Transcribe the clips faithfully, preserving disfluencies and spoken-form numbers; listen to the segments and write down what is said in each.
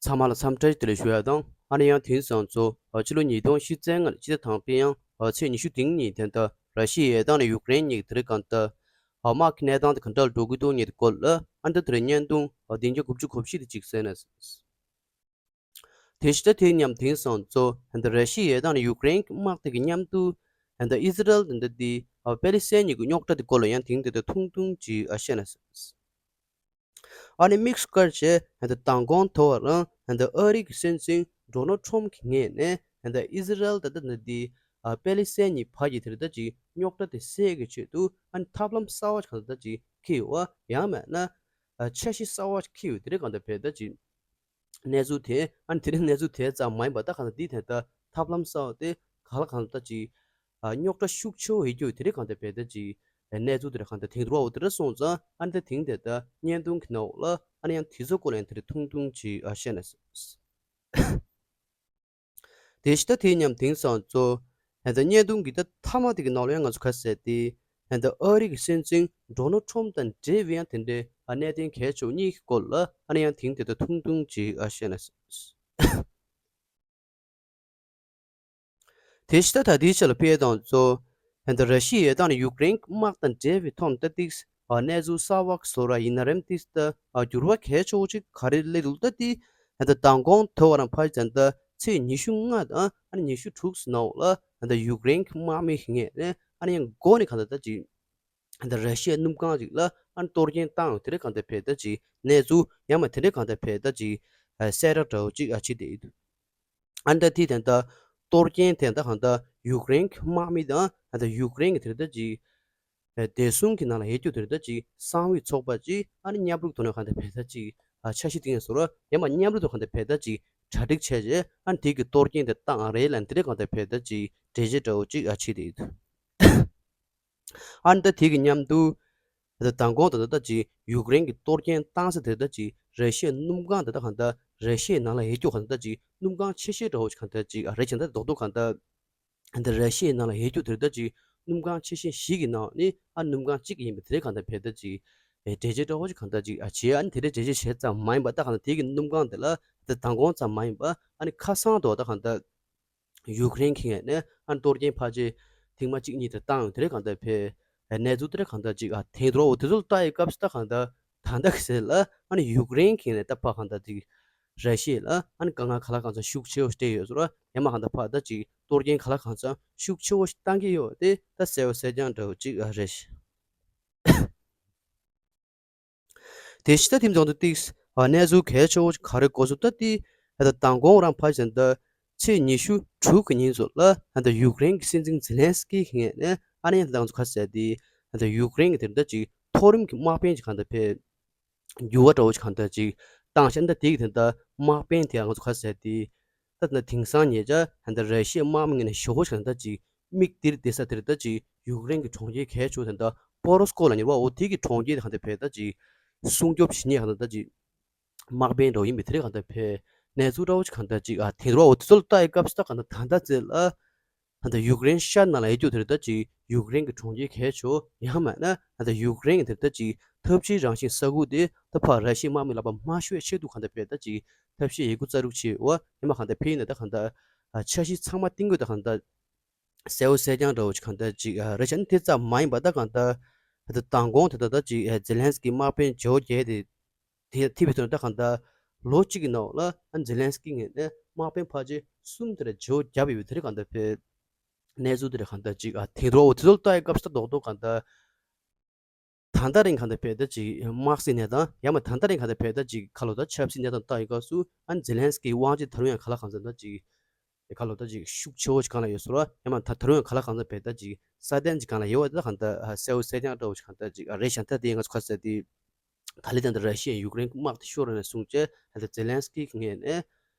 ཚང་མ་ལ་འཚམས་འདྲི་བདེ་ལེགས་ཞུ་ཡ་དང་། ཨ་ནི་ཡང་དེང་སང་ཚོ་ཕྱི་ལོ་ཉིས་སྟོང་ཉི་ཤུ་རྩ་ལྔ་ཕྱི་ཟླ་དང་པོའི་ཡང་ཚེས་ཉི་ཤུ་རྩ་གཉིས་དེ་འདྲ་ར་ཤི་ཡའི་ཡར་ཐང་ནས་ཡུཀ་རེན་གཉིས་ཀྱི་དེ་རིང་གང་ལྟར་དམག་གི་གནས་སྟངས་དེ་ག་འདྲ་འགྲོ་གི་འདུག་མཁན་དེ་སྐོར་ལ་ཨ་ནི་དེ་རིང་བརྙན་ཐུང་བདུན་བརྒྱ་དགུ་བཅུ་གོ་བཞི་དེ་གཅིག་གསན་ན། དེ་ཕྱི་ཟླ་དེ་མཉམ་དེང་སང་ཚོ་དེ་འདྲ་ར་ཤི་ཡའི་ཡར་ཐང་ནས་ཡུཀ་རེན་གྱི་དམག་དེ་གི་མཉམ་དུ་དེ་འདྲ་ཨི་ཟི་རལ་དེ་འདྲ་དེ་པེ་ལི་སི་ཐན་གཉིས་ཀྱི་རྙོག་དྲ་དེ་སྐོར་ལ་ཡང་དེང་དེ་འདྲ་ཐུང་ཐུང་ཅིག་བཤད་ན། ཨ་ནི་དམིགས་སུ་བཀར་བྱས་དེ་མདང་དགོང་དོ་བ་རང་དེ་ཨ་རི་གི་སྲིད་འཛིན་ཌོ་ནལ་ཊམ་གྱི་ངོས་ནས་དེ་ཨི་ཟི་རལ་དང་དེ་འདྲ་དེ་པེ་ལི་སི་ཐན་གཉིས་བར་གྱི་དེ་འདྲ་ཅིག་རྙོག་དྲ་དེ་སེལ་གྱི་ཆེད་དུ་ཨ་ནི་ཐབས་ལམ་གསར་བ་ཞིག་གང་འདྲ་ཅིག་འཁྱེར་ཡོད་པ། ཡང་མིན་ན་འཆར་གཞི་གསར་བ་ཞིག་འཁྱེར་ཡོད་དེ་རིང་གང་འདྲ་བྱས་ད་ཅིག་གནས་ཚུལ་དེ། ཨ་ནི་དེ་རིང་གནས་ཚུལ་དེ་ཙམ་མ་ཡིན་པ་ད་གང་ལྟར་འདི་དེ་ལྟར་ཐབས་ལམ་གསར་བ་དེ་ག་ལ་གང་ལྟར་ཅིག་རྙོག་དྲ་ཤུགས་ཆེ་བོ་ཡོད་རྒྱུ་དེ་རིང་གང་ལྟར་བྱས་ད་ཅིག་གནས་ཚུལ་དེ་རིང་གང་ལྟར་དེང་དུ་བ་འོ་དེ་འདྲ་སོང་ཙང་། ཨ་ནི་ད་དེང་དེ་ལྟར་བརྙན་ཐུང་གི་ནང་འོག་ལ་ཨ་ནི་ཡང་དེ་ཚོ་སྐོར་ལ་ཡང་དེ་རིང་ཐུང་ཐུང་ཅིག་བཤད་ན། དེ་ཕྱི་ཟླ་དེ་མཉམ་དེང་སང་ཚོ་ད་ལྟ་བརྙན་ཐུང་གི་ད་མཐའ་མ་དེ་གི་ནང་ལ་ཡང་ང་ཚོ་ག་ཟེར་ཏེ། ད་ལྟ་ཨ་རི་གི་སྲིད་འཛིན་ཌོ་ནལ་ཊམ་དང་འབྲེལ་བའི་ཡང་དེ་འདྲའི་གནད་དོན་གལ་ཆེ་བ་གཉིས་ཀྱི་སྐོར་ལ་ཨ་ནི་ཡང་དེང་དེ་ད་ཐུང་ཐུང་ཅིག་བཤད་ན། དེ་ཕྱི་ཟླ་ད་ལྟའི་ཆ་ལ་ཕེབས་དང་གཙོ། ད་ལྟ་ར་ཤི་ཡའི་ཡར་ཐང་ནས་ཡུཀ་རེན་གྱི་དམག་དང་འབྲེལ་བའི་ཐོག་ནས་ད་ཏིག་གནས་ཚུལ་གསར་བ་བཟོ་ར་ཡིན་ན་རེམ་ཏིག་ད་འགྱུར་བ་གལ་ཆེ་བོ་ཅིག་ག་རེ་སླེབས་འདུག་ད་ཏིག་ད་ལྟ་མདང་དགོང་དོ་བ་རང་ཕར་ད་ལྟ་ཚེས་ཉི་ཤུ་ལྔ་དང་ཨ་ནི་ཉི་ཤུ་དྲུག་ཙམ་ནང་འོག་ལ་ད་ལྟ་ཡུཀ་རེན་གྱི་དམག་མི་ཞིག་ངོས་ནས་ཨ་ནི་ཡང་མགོ་ནས་གང་ལྟར་ད་ཅིག་ད་ལྟ་ར་ཤི་ཡའི་སྣུམ་ཁང་ཅིག་ལ་ཨ་ནི་གཏོར་སྐྱོན་བཏང་ཡོད་དེ་འདྲ་གང་ལྟར་བྱས་ད་ཅིག་གནས་ཚུལ། ཡང་མིན་དེ་འདྲ་གང་ལྟར་བྱས་ད་ཅིག་གསལ་བསྒྲགས་འདྲ་བོ་ཅིག་ཨ་བྱས་ཏེ་ཡོད། ཨ་ནི་ད་དེ་ད་ལྟ་གཏོར་སྐྱོན་དེ་ད་གང་ལྟར་ཡུཀ་རེན་གྱི་དམག་མི་དང་ད་ལྟ་ཡུཀ་རེན་གྱི་དེ་ད་ཅིག་བདེ་སྲུང་གི་ནང་ལ་ཡོད་རྒྱུ་དེ་ད་ཅིག་གསང་བའི་ཚོགས་པ་ཅིག་ཨ་ནི་མཉམ་རུབ་ཐོག་ནས་གང་ལྟར་བྱས་ད་ཅིག་འཆར་གཞི་བཏིང་ཡོད་ཟེར་བ། ཡང་མིན་མཉམ་རུབ་ཐོག་གང་ལྟར་བྱས་ད་ཅིག་གྲ་སྒྲིག་བྱས་རྗེས་ཨ་ནི་དེ་གི་གཏོར་སྐྱོན་དེ་བཏང་རེད་ལབ་དེ་འདྲ་གང་ལྟར་བྱས་ད་ཅིག་འགྲེལ་བརྗོད་འདྲ་བོ་ཅིག་ཨ་བྱས་ཏེ་ཡོད། ཨ་ནི་ད་དེ་གི་མཉམ་དུ་ད་ལྟ་མདང་དགོང་ད་ལྟ་ད་ཅིག་ཡུཀ་རེན་གྱི་གཏོར་སྐྱོན་བཏང་ས་དེ་ད་ཅིག་ར་ཤི་ཡའི་སྣུམ་ཁང་དེ་ད་གང་ལྟར་ར་ཤི་ཡའི་ནང་ལ་ཡོད་རྒྱུ་གང་ལྟར་ད་ཅིག་སྣུམ་ཁང་ཆེ་ཤོས་འདྲ་བོ་ཅིག་གང་ལྟར་ཅིག་རེད་བྱས་ད་རྡོག་རྡོག་གང་ལྟར་ད་ར་ཤི་ཡའི་ནང་ལ་ཡོད་རྒྱུ་དེ་ད་ཅིག་སྣུམ་ཁང་ཆེ་ཤོས་ཤིག་གི་ནང་ནས་ཨ་སྣུམ་ཁང་གཅིག་ཡིན་པ་དེ་གང་ལྟར་བྱས་ད་ཅིག་འགྲེལ་བརྗོད་འདྲ་བོ་ཅིག་གང་ལྟར་ཅིག་ཨ་བྱས། ཨ་ནི་དེ་འདྲའི་འགྲེལ་བརྗོད་བྱས་ཙམ་མ་ཡིན་པ་ད་གང་ལྟར་དེ་གི་སྣུམ་ཁང་དེ་ལ་ད་མདང་དགོང་ཙམ་མ་ཡིན་པ་ཨ་ནི་ཁ་སང་དུ་ད་གང་ལྟར་ཡུཀ་རེན་གྱི་ངོས་ནས་ཨ་གཏོར་སྐྱོན་ཕལ་ཆེར་ཐེངས་མ་གཅིག་གཉིས་དེ་བཏང་ཡོད་དེ་རེད་གང་ལྟར་བྱས། གནས་ཚུལ་དེ་རེད་གང་ལྟར་ཅིག་ཨ་ཐེངས་དུ་འོ་དེ་ཚོ་ལ་ལྟ་ཡི་སྐབས་སུ་ད་གང་ལྟར་ད་ལྟ་གི་ཟེར་ལ་ཨ་ནི་ཡུཀ་རེན་གྱི་ངོས་ནས་ད་ཕར་གང་ལྟར་ཅིག་ར་ཤི་ཡ་ལ་ཨ་ནི་དཀའ་ངལ་ག་ལ་གང་འཚམ་ཤུགས་ཆེ་བོ་སྤྲད་ཡོད་ཟེར་བ། ཡང་མ་གང་ལྟར་ཕར་ད་ཅིག་གཏོར་སྐྱོན་ག་ལ་གང་འཚམ་ཤུགས་ཆེ་བོ་ཞིག་བཏང་གི་ཡོད་དེ་ད་གསལ་བོ་གསལ་རྐྱང་འདྲ་བོ་ཅིག་ཨ་རེད། དེ་ཕྱི་ད་ཐེངས་མདང་དུ་ཏིག་གནས་ཚུལ་གལ་ཆེ་བོ་ག་རེ་གོ་སོང་ད་ཏི་ད་ལྟ་མདང་དགོང་རང་ཕར་ཕྱིན་ད་ཚེས་ཉི་ཤུ་དྲུག་གི་ཉིན་ཚོ་ལ་ད་ལྟ་ཡུཀ་རེན་གྱི་སྲིད་འཛིན་ཛེ་ལན་སི་ཀི་གི་ངོས་ནས་ཨ་ནི་ཡང་ད་ང་ཚོ་ག་ཟེར་ཏེ་ད་ལྟ་ཡུཀ་རེན་གྱི་དེར་ད་ཅིག་མཐོ་རིམ་གྱི་དམག་དཔོན་ཅིག་གང་ལྟར་ཕེབས། འགྱུར་བ་འདྲ་བོ་ཅིག་གང་ལྟར་ཅིག་བཏང་ཤག་ད་དེ་གི་དེ་ད་དམག་དཔོན་དེ་ང་ཚོ་ག་ཟེར་ཏེ། ད་ད་དེང་སང་ཉེ་ཆར་ད་ལྟ་ར་ཤི་ཡའི་དམག་མི་ངོས་ནས་ཞེ་པོ་ཞིག་ད་ཅིག་མིག་སྟེར་བསྡད་ས་དེར་ད་ཅིག་ཡུཀ་རེན་གྱི་གྲོང་ཁྱེར་གལ་ཆེ་བོ་དེ་ད་པོ་རོ་སི་ཀོ་ལབ་ནི་རེད་བ། འོ་དེ་གི་གྲོང་ཁྱེར་དེ་གང་ལྟར་ཕེབས་ད་ཅིག་སྲུང་སྐྱོབ་བྱེད་མཁན་གང་ལྟར་ད་ཅིག་དམག་དཔོན་འདྲ་བོ་ཡིན་པའི་དེ་རིང་གང་ལྟར་ཕེབས། གནས་ཚུལ་འདྲ་བོ་ཅིག་གང་ལྟར་ཅིག་ཨ་དེ་རེད་བ། འོ་དེ་ཚོ་ལ་ལྟ་ཡི་སྐབས་སུ་ད་གང་ལྟར་ད་ལྟ་ཚེ་ལ་ད་ལྟ་ཡུཀ་རེན་ཤར་ནང་ལ་ཡོད་རྒྱུ་དེར་ད་ཅིག་ཡུཀ་རེན་གྱི་གྲོང་ཁྱེར་གལ་ཆེ་བོ། ཡང་མིན་ན་ད་ལྟ་ཡུཀ་རེན་གྱི་དེར་ད་ཅིག་འཐབ་ཇུས་རང་བཞིན་ས་ཁུལ་དེ་ད་ཕར་ར་ཤི་ཡའི་དམག་མི་ལག་པ་མ་ཤོར་བའི་ཆེད་དུ་གང་ལྟར་ཕེབས་ད་ཅིག་ཐབས་ཤེས་ཡོད་རྒུ་རྩལ་སྤྲུགས་བྱས་འོ། ཡང་མ་གང་ལྟར་ཕེབས་ཡིན་ན་ད་གང་ལྟར་འཆར་གཞི་ཚང་མ་བཏིང་དགོས་ད་གང་ལྟར་གསལ་བོ་གསལ་རྐྱང་འདྲ་བོ་ཅིག་གང་ལྟར་ཅིག་རེད་ཤག་ཨ་ནི་དེ་ཙམ་མ་ཡིན་པ་ད་གང་ལྟར་ད་ལྟ་མདང་དགོང་དེ་ད་ད་ཅིག་ཛེ་ལན་སི་ཀི་དམག་དཔོན་བརྗེ་བོ་བརྒྱབ་དེ་དེ་ཐེབས་པའི་ཐོག་ནས་ད་གང་ལྟར་ལོ་གཅིག་གི་ནང་ལ་ཨ་ཛེ་ལན་སི་ཀི་ངོས་ནས་དམག་དཔོན་ཕལ་ཆེར་གསུམ་དེ་འདྲ་བརྗེ་བོ་བརྒྱབ་ཡོད་པའི་དེ་རིང་གང་ལྟར་ཕེབས། གནས་ཚུལ་དེ་འདྲ་གང་ལྟར་ཅིག་ཨ་དེ་འདྲ་འོ་དེ་ཚོ་ལ་ལྟ་ཡི་སྐབས་སུ་ད་རྡོག་རྡོག་གང་ལྟར། ད་ལྟ་རིང་གང་ལྟར་ཕེབས་ད་ཅིག་དམག་སྲིད་གནས་སྟངས། ཡང་མ་ད་ལྟ་རིང་གང་ལྟར་ཕེབས་ད་ཅིག་ཁ་ལོ་ད་ཆབ་སྲིད་གནས་སྟངས་ལྟ་ཡི་སྐབས་སུ་ཨ་ཛེ་ལན་སི་ཀི་དབང་ཆེ་ད་རུང་ཡང་ག་ལ་གང་འཚམ་ད་ཅིག་ཁ་ལོ་ད་ཅིག་ཤུགས་ཆེ་བོ་ཞིག་གང་ལ་ཡོད་ཟེར་བ། ཡང་མ་ད་ད་རུང་ཡང་ག་ལ་གང་འཚམ་ཕེབས་ད་ཅིག་སྲ་བརྟན་ཅིག་གང་ལ་ཡོད་བ། ད་གང་ལྟར་གསལ་བོ་གསལ་རྐྱང་འདྲ་བོ་ཞིག་གང་ལྟར་ཅིག་རེད་ཤག་ད་དེ་ང་ཚོ་ག་ཟེར་དེ། ད་ལི་དང་ད་ར་ཤི་ཡ་ཡུཀ་རེན་དམག་དེ་ཤོར་ར་ནས་བཟུང་བྱས་ད་ཛེ་ལན་སི་ཀི་གི་ངོས་ནས།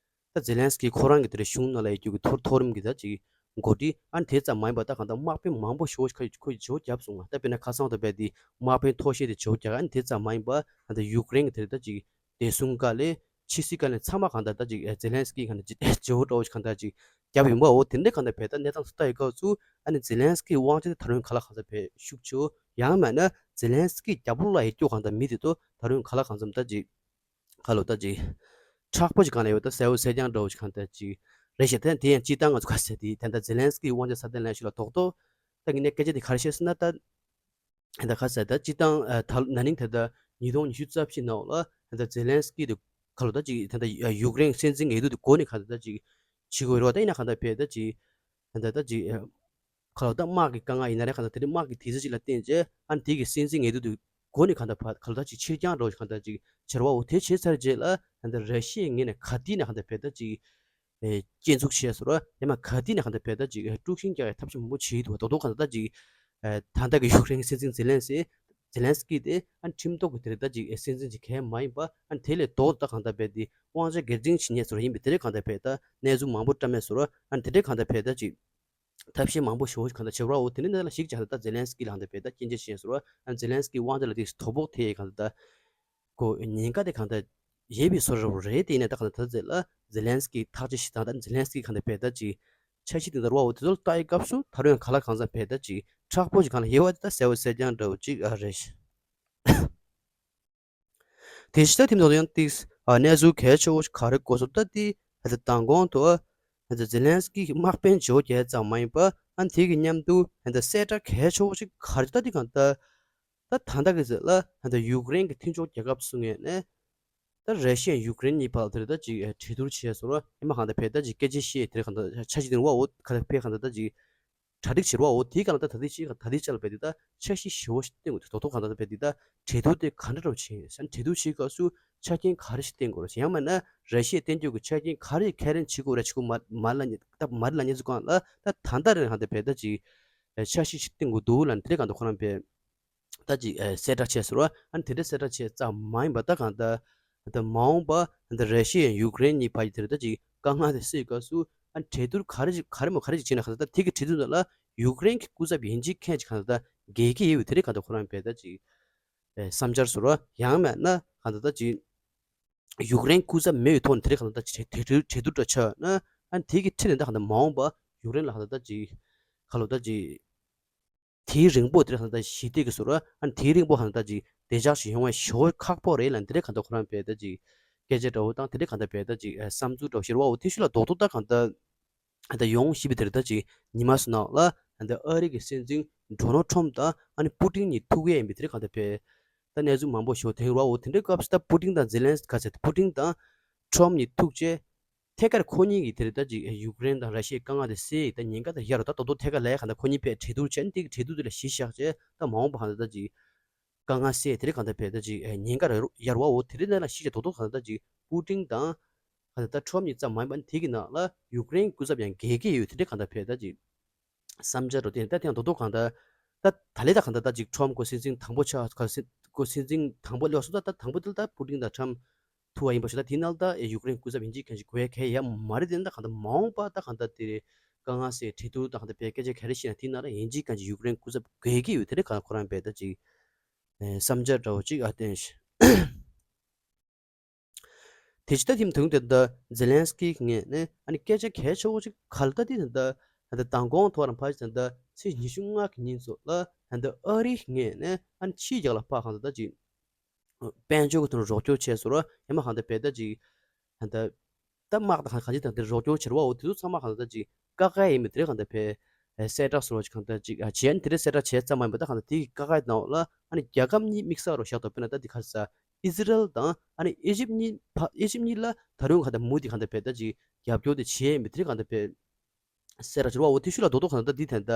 ད་ཛེ་ལན་སི་ཀི་ཁོ་རང་གི་དེ་རེད་གཞུང་ནང་ལ་ཡོད་རྒྱུ་གི་མཐོ་མཐོ་རིམ་གྱི་ད་ཅིག་འགོ་ཁྲིད་ཨ་ནི་དེ་ཙམ་མ་ཡིན་པ་ད་གང་ལྟར་དམག་དཔོན་མང་པོ་ཞེ་པོ་ཁོ་ཁོ་ཡིས་བརྗེ་བོ་བརྒྱབ་སོང་ང་། ད་དཔེར་ན་ཁ་སང་དུ་བས་དེ་དམག་དཔོན་མཐོ་ཤོས་དེ་བརྗེ་བོ་བརྒྱབ། ཨ་ནི་དེ་ཙམ་མ་ཡིན་པ་ད་ད་ཡུཀ་རེན་གྱི་དེ་རེད་ད་ཅིག་བདེ་སྲུང་བཀའ་བློན་ཕྱི་སྲིད་བཀའ་བློན་ཚང་མ་གང་ལྟར་ད་ཅིག་ཛེ་ལན་སི་ཀི་གང་ལྟར་ཅིག་བརྗེ་བོ་འདྲ་བོ་ཞིག་གང་ལྟར་ཅིག་བརྒྱབ་ཡིན་པ། འོ་དེ་འདྲ་གང་ལྟར་བས་ད་གནས་སྟངས་སུ་ལྟ་ཡི་སྐབས་སུ་ཨ་ནི་ཛེ་ལན་སི་ཀི་དབང་ཆ་དེ་ད་རུང་ག་ལ་གང་འཚམ་བས་ཤུགས་ཆེ་བོ། ཡང་མིན་ན་ཛེ་ལན་སི་ཀི་རྒྱབ་ལོགས་ལ་ཡོད་རྒྱུ་གང་ལྟར་མི་དེ་ཚོ་ད་རུང་ག་ལ་གང་འཚམ་ད་ཅིག་ཁ་ལོ་ད་ཅིག་ མཁྲེགས་པོ་ཅིག་གང་ལ་ཡོད། ད་གསལ་བོ་གསལ་རྐྱང་འདྲ་བོ་ཅིག་གང་ལྟར་ཅིག་རེད་ཤག་ད་དེ་ཡང་སྤྱིར་བཏང་ང་ཚོ་ག་ཟེར་དེ་ད་ལྟ་ཛེ་ལན་སི་ཀི་དབང་ཆ་ས་ཐེངས་ལེན་ཞུ་ལ་རྡོག་རྡོག་ད་ངས་ནས་སྐད་ཆ་དེ་ག་རེ་བཤད་ཟེར་ན། ད་ད་ག་ཟེར་ད་སྤྱིར་བཏང་ཨ་ད་ན་ནིང་ད་ལྟ་ཉིས་སྟོང་ཉི་ཤུ་རྩ་བཞི་ནང་ལ་ད་ལྟ་ཛེ་ལན་སི་ཀི་དེ་ག་ལོ་ད་ཅིག་ད་ལྟ་ཡུཀ་རེན་སྲིད་འཛིན་ངེས་དུ་དེ་སྒོ་ནས་གང་ལྟར་ད་ཅིག་བྱེད་དགོས་རེད་བ། ད་ཡིན་ན་གང་ལྟར་བས་ད་ཅིག་གང་ལྟར་ད་ཅིག་ཨ་ག་ལོ་ད་དམག་གི་དཀའ་ངལ་ཡིན་ན་རེད། གང་ལྟར་དེ་འདྲའི་དམག་གི་དུས་ཚོད་ཅིག་ལ་བརྟེན་བྱས་ཨ་ནི་དེ་གི་སྲིད་འཛིན་ངེས་དུ་དེ་སྒོ་ནས་གང་ལྟར་བ་ག་ལོ་ད་ཅིག་ཕྱིར་འགྱངས་འདྲ་བོ་ཞིག་གང་ལྟར་ཅིག་བྱེད་རེད་བ། འོ་དེ་བྱས་ཚར་རྗེས་ལ་གང་ལྟར་ར་ཤི་ཡའི་ངོས་ནས་ག་དུས་ནས་གང་ལྟར་བས་ད་ཅིག་ཨེ་སྐྱོན་འཛུགས་བྱས་སོང་ར། ཡང་མ་ག་དུས་ནས་གང་ལྟར་བས་ད་ཅིག་ཨེ་དཀྲུག་ཤིང་རྒྱག་ཡའི་ཐབས་ཤེས་མང་པོ་བྱེད་ཀྱི་འདུག་བ། རྡོག་རྡོག་གང་ལྟར་ད་ཅིག་ཨེ་ད་ལྟ་གི་ཡུཀ་རེན་སྲིད་འཛིན་ཛེ་ལན་སི་ཛེ་ལན་སི་ཀི་དེ་ཨ་ཁྲིམས་ཐོག་གི་དེ་རེད་ད་ཅིག་ཨེ་སྲིད་འཛིན་ཅིག་གལ་མ་ཡིན་པ། ཨ་དེ་ལས་ལྡོག་ད་གང་ལྟར་བས་དེ་དབང་ཆ་སྒེར་འཛིན་བྱེད་མཁན་ཚོ་ར་ཡིན་པས། དེ་རེད་གང་ལྟར་བས་ད་གནས་ཚུལ་མང་པོ་བཀྲམ་མེད་སོང་ར། ཨ་དེ་རེད་གང་ལྟར་བས་ད་ཅིག་ཐབས་ཤེས་མང་པོ་ཞེ་པོ་ཞིག་གང་ལྟར་བྱེད་ར། འོ་དེ་ནི་ནང་ལ་ཞིག་ཅིག་གང་ལྟར་ད་ཛེ་ལན་སི་ཀི་ལ་གང་ལྟར་བས་ད་སྐྱོན་བརྗོད་བྱས་སོང་ར། ཨ་ཛེ་ལན་སི་ཀི་དབང་ཆ་ལ་དེ་དོ་ཕོག་ཐེབས་ཡས་གང་ལྟར་ད་གོ་ཉེན་ཁ་དེ་གང་ལྟར་ཡོད་པའི་བཟོ་འདྲ་བོ་རེད། དེ་ཡིན་ན་ད་གང་ལྟར་ད་ཛེ་ལ་ཛེ་ལན་སི་ཀི་ཐག་གཅོད་བྱེད་སྟངས་ད་ཛེ་ལན་སི་ཀི་གང་ལྟར་བས་ད་ཅིག་འཆར་གཞི་དེ་འདྲ་ར་བ། འོ་དེ་ཚོ་ལ་ལྟ་ཡི་སྐབས་སུ་ད་རུང་ཡང་གང་ལ་གང་འཚམ་བས་ད་ཅིག་མཁྲེགས་པོ་ཞིག་གང་ལ་ཡོད་པ་དེ་ད་གསལ་བོ་གསལ་རྐྱང་འདྲ་བོ་ཅིག་ཨ་རེད། དེ་ཕྱི་ད་ཐིམ་ཐོག་ཏུ་ཡང་ཏིག་ཨ་གནས་ཚུལ་གལ་ཆེ་བོ་ཞིག་ག་རེ་གོ་སོང་ད་དེ་ད་ལྟ་མདང་དགོང་དུ་ཨ་ད་ཛེ་ལན་སི་ཀི་དམག་དཔོན་བརྗེ་པོ་བརྒྱབ་ཙམ་མ་ཡིན་པ། ཨ་དེ་གི་མཉམ་དུ་ད་ལྟ་གསལ་བསྒྲགས་གལ་ཆེ་བོ་ཞིག་ག་རེ་ད་དེ་གང་ལྟར་ད་ད་ལྟ་གི་ཟེར་ལ་ད་ཡུཀ་རེན་གྱི་མཐུན་ཕྱོགས་རྒྱལ་ཁབ་ཚོའི་ངོས་ནས་ད་ར་ཤི་ཡ་ཡུཀ་རེན་གཉིས་བར་དེར་ད་ཅིག་གྲོས་བསྡུར་བྱས་སོང་ར། ཡིན་མ་གང་ལྟར་བས་ད་ཅིག་སྐད་ཆ་བཤད་དེར་གང་ལྟར་འཆར་གཞི་དེ་ར་བ། འོ་ག་ལ་བས་གང་ལྟར་ད་ཅིག་གྲ་སྒྲིག་བྱེད་ར་བ། འོ་དེའི་གང་ལ་ད་ད་ལྟའི་ཅིག་ད་ལྟའི་ཆ་ལ་བས་དེ་ད་འཆར་གཞི་ཞེ་བོ་ཞིག་བཏིང་དགོས་དེ་རྡོག་རྡོག་གང་ལྟར་བས་དེ་ད་གྲོས་བསྡུར་དེ་ག་འདྲ་རོ་བྱས་ཡོད་ཟེར་ན། གྲོས་བསྡུར་བྱེད་སྐབས་སུ་ཆ་རྐྱེན་ག་རེ་ཞིག་བཏིང་དགོས་རེད་ཟེར། ཡང་མིན་ན་ར་ཤི་ཡས་བཏོན་རྒྱུ་གི་ཆ་རྐྱེན་ག་རེ་ག་རེ་འཆི་དགོས་རེད། འཆི་དགོས་མ་མ་ལ་ཉེ་ད་མ་རེད་ལ་ཉེ་ཚུལ་གང་ལ་ད་ད་ལྟ་རེད་གང་ལྟར་བས་ད་ཅིག་འཆར་གཞི་ཞིག་བཏིང་དགོས་འདུག་ལ་དེ་རེད་གང་ལྟར་ཁོ་རང་བས། ད་ཅིག་ཨ་གསལ་བསྒྲགས་བྱས་སོང་ར། ཨ་ནི་དེ་འདྲ་གསལ་བསྒྲགས་བྱས་ཙམ་མ་ཡིན་པ་ད་གང་ལྟར་ད་མ་འོངས་པ་ད་ར་ཤི་ཡ་ཡུཀ་རེན་གཉིས་བར་གྱི་དེ་རེད་ད་ཅིག་དཀའ་ངལ་དེ་སེལ་སྐབས་སུ་ཨ་གྲོས་བསྡུར་ག་རེ་ཅིག་ག་རེ་མོ་ག་རེ་ཅིག་བྱས་ན་གང་ལྟར་ད་དེ་གི་གྲོས་བསྡུར་ནང་ལ་ཡུཀ་རེན་གྱི་སྐུ་ཚབ་ཡིན་གཅིག་མཁན་ཅིག་གང་ལྟར་ད་རྒྱལ་ཁ་ཡོད་པའི་དེ་རེད་གང་ལྟར་ཁོ་རང་བས་ད་ཅིག་ཨ་བསམ་འཆར་སོང་ར། ཡང་མིན་ན་གང་ལྟར་ད་ཅིག་ཡུཀ་རེན་སྐུ་ཚབ་མེད་པའི་ཐོག་ནས་དེ་རེད་གང་ལྟར་ད་ཅིག་གྲོས་གྲོས་གྲོས་བསྡུར་འདྲ་བྱས་ན་ཨ་དེ་གི་ཁྲིད་ནས་ད་གང་ལྟར་མ་འོངས་པ་ཡུཀ་རེན་ལ་གང་ལྟར་ད་ཅིག་ག་ལོ་ད་ཅིག་དེའི་རིང་པོ་དེ་རེད་གང་ལྟར་ཞི་བདེ་གི་སོ་ར། ཨ་ནི་དེའི་རིང་པོ་གང་ལྟར་ཅིག་བདེ་འཇགས་ཤིག་ཡོང་བ་ཞེ་པོ་ཁག་པོ་རེད་ལ་འདི་རེད་གང་ལྟར་ཁོ་རང་བས་ད་ཅིག་སྐད་ཆ་འདྲ་བོ་དང་དེ་རེད་གང་ལྟར་བས་ད་ཅིག་བསམ་ཚུལ་འདྲ་བོ་ཤེར་བ། འོ་དེ་ཤུ་ལ་རྡོག་རྡོག་ད་གང་ལྟར་ད་ཡོང་ཞིབ་པའི་དེ་རེད་ད་ཅིག་ཉི་མ་སུ་ནང་ལ་ད་ཨ་རི་གི་སྲིད་འཛིན་ཌོ་ནལ་ཁྲོམ་དང་ཨ་ནི་པུ་ཏིན་གཉིས་ཐུག་ཡས་ཡིན་པའི་དེ་རེད་གང་ལྟར་བས་ད་གནས་ཚུལ་མང་པོ་ཞིག་ཐོན་ར། འོ་དེ་འདྲའི་སྐབས་སུ་ད་པུ་ཏིན་དང་ཛེ་ལན་སི་ག་ཚད་པུ་ཏིན་དང་ཁྲོམ་གཉིས་ཐུག་བྱས། ཐད་ཀར་ཁོ་གཉིས་ཀྱིས་དེ་རེད་ད་ཅིག་ཡུཀ་རེན་དང་ར་ཤི་ཡའི་དཀའ་ངལ་དེ་སེལ་ཡས་ད་ཉེན་ཁ་དང་ཡར་རོ་ད་རྡོག་རྡོག་ཐད་ཀར་ལ་ཡ་གང་ལྟར་ཁོ་གཉིས་བས་གྲོས་བསྡུར་བྱས་ནས་དེ་གི་གྲོས་བསྡུར་དེ་ལ་གཞི་བཞག་བྱས་ད་མ་འོངས་པ་གང་ལྟར་ད་ཅིག་དཀའ་ངལ་སེལ་ཡས་དེ་རེད་གང་ལྟར་བས་ད་ཅིག་ཉེན་ཁ་ཡར་རོ་ཡར་བ། འོ་དེ་རེད་ནང་ལ་གཞི་བྱས་རྡོག་རྡོག་གང་ལྟར་ད་ཅིག་པུ་ཏིན་དང་གང་ལྟར་ད་ཁྲོམ་གཉིས་ཙམ་མ་ཡིན་པ་དེ་གི་ནང་ལ་ཡུཀ་རེན་སྐུ་ཚབ་ཡང་རྒྱལ་ཁ་ཡོད་དེ་རེད་གང་ལྟར་བས་ད་ཅིག་བསམ་འཆར་རོ་དེ་ད་ཐེངས་རྡོག་རྡོག་གང་ལྟར་ད་ད་ལས་ད་གང་ལྟར་ད་ཅིག་ཁྲོམ་ཁོ་སྲིད་འཛིན་དང་པོ་ཆགས་ཁོ་སྲིད་ཁོ་སྲིད་འཛིན་དང་པོ་ལོག་སོང་། ད་ད་དང་པོ་དེ་ལ་ད་པུ་ཏིན་དང་ཁྲོམ་ཐུག་པ་ཡིན་པ་ཞིག་ད་དེའི་ནང་ལ་ད་ཡུཀ་རེན་སྐུ་ཚབ་ཡིན་གཅིག་མཁན་ཞིག་དགོས་ཡ་གལ་ཡ་མ་རེད། དེ་ད་གང་ལྟར་མ་འོངས་པ་ད་གང་ལྟར་དེ་དཀའ་ངལ་སེལ་གྲོས་བསྡུར་ད་གང་ལྟར་བས་སྐད་ཆ་ག་རེ་བཤད་ན་དེའི་ནང་ལ་ཡིན་གཅིག་མཁན་ཞིག་ཡུཀ་རེན་སྐུ་ཚབ་དགོས་ཀྱི་ཡོད་དེ་རེད་གང་ཁོ་རང་བས་ད་ཅིག་བསམ་འཆར་འདྲ་བོ་ཅིག་ཨ་བཏོན་ཞིག་དེ་ཕྱི་ད་ཐིམ་དུང་དེ་ད་ཛེ་ལན་སི་ཀི་ངོས་ནས་ཨ་ནི་སྐད་ཆ་གལ་ཆེ་བོ་ཅིག་ག་ལ་ད་དེ་ད་ད་མདང་དགོང་ཐོག་རང་ཕ་ཅིག་ད་ཚེས་ཉི་ཤུ་ལྔ་གི་ཉིན་ཚོ་ལ་ད་ཨ་རིའི་ངོས་ནས་ཨ་ནི་ཕྱིའི་རྒྱལ་ལ་ཕ་གང་ད་ད་ཅིག་དཔལ་འབྱོར་གྱི་ཐོག་ནས་རོགས་སྐྱོར་བྱས་སོང་ར། ཡང་མ་གང་ལྟར་བས་ད་ཅིག་ད་ལྟ་དམག་དང་གང་ཅི་དང་དེ་རོགས་སྐྱོར་བྱེད་ར་བ། འོ་དེ་ཚོ་ཚང་མ་གང་ལྟར་ཅིག་ཀ་ཁ་ཡིན་མི་དེ་རེད་གང་ལྟར་བས་གསལ་བསྒྲགས་སོང་བ་ཅིག་གང་ལྟར་ཅིག་བྱས་ནས་དེ་རེད་གསལ་བསྒྲགས་བྱས་ཙམ་མ་ཡིན་པ་ད་གང་ལྟར་དེ་གི་ཀ་ཁ་ནང་ལ་ཨ་ནི་རྒྱལ་ཁབ་གཉིས་དམིགས་བསལ་རོགས་བཞག་ཏོ། དཔེར་ན་ད་དེ་ག་ས་ཨི་ཟི་རལ་དང་ཨ་ནི་ཨི་ཇིབ་གཉིས་ཕ་ཨི་ཇིབ་གཉིས་ལ་ད་རུང་གང་ལྟར་མུ་དེ་གང་ལྟར་བས་ད་ཅིག་རྒྱབ་སྐྱོར་དེ་བྱས་མི་དེ་རེད་གང་ལྟར་བས། གསལ་བསྒྲགས་བྱས་ར་བ། འོ་དེ་ཤུ་ལ་རྡོག་རྡོག་གང་ལྟར་འདི་ད་ལྟ་ད་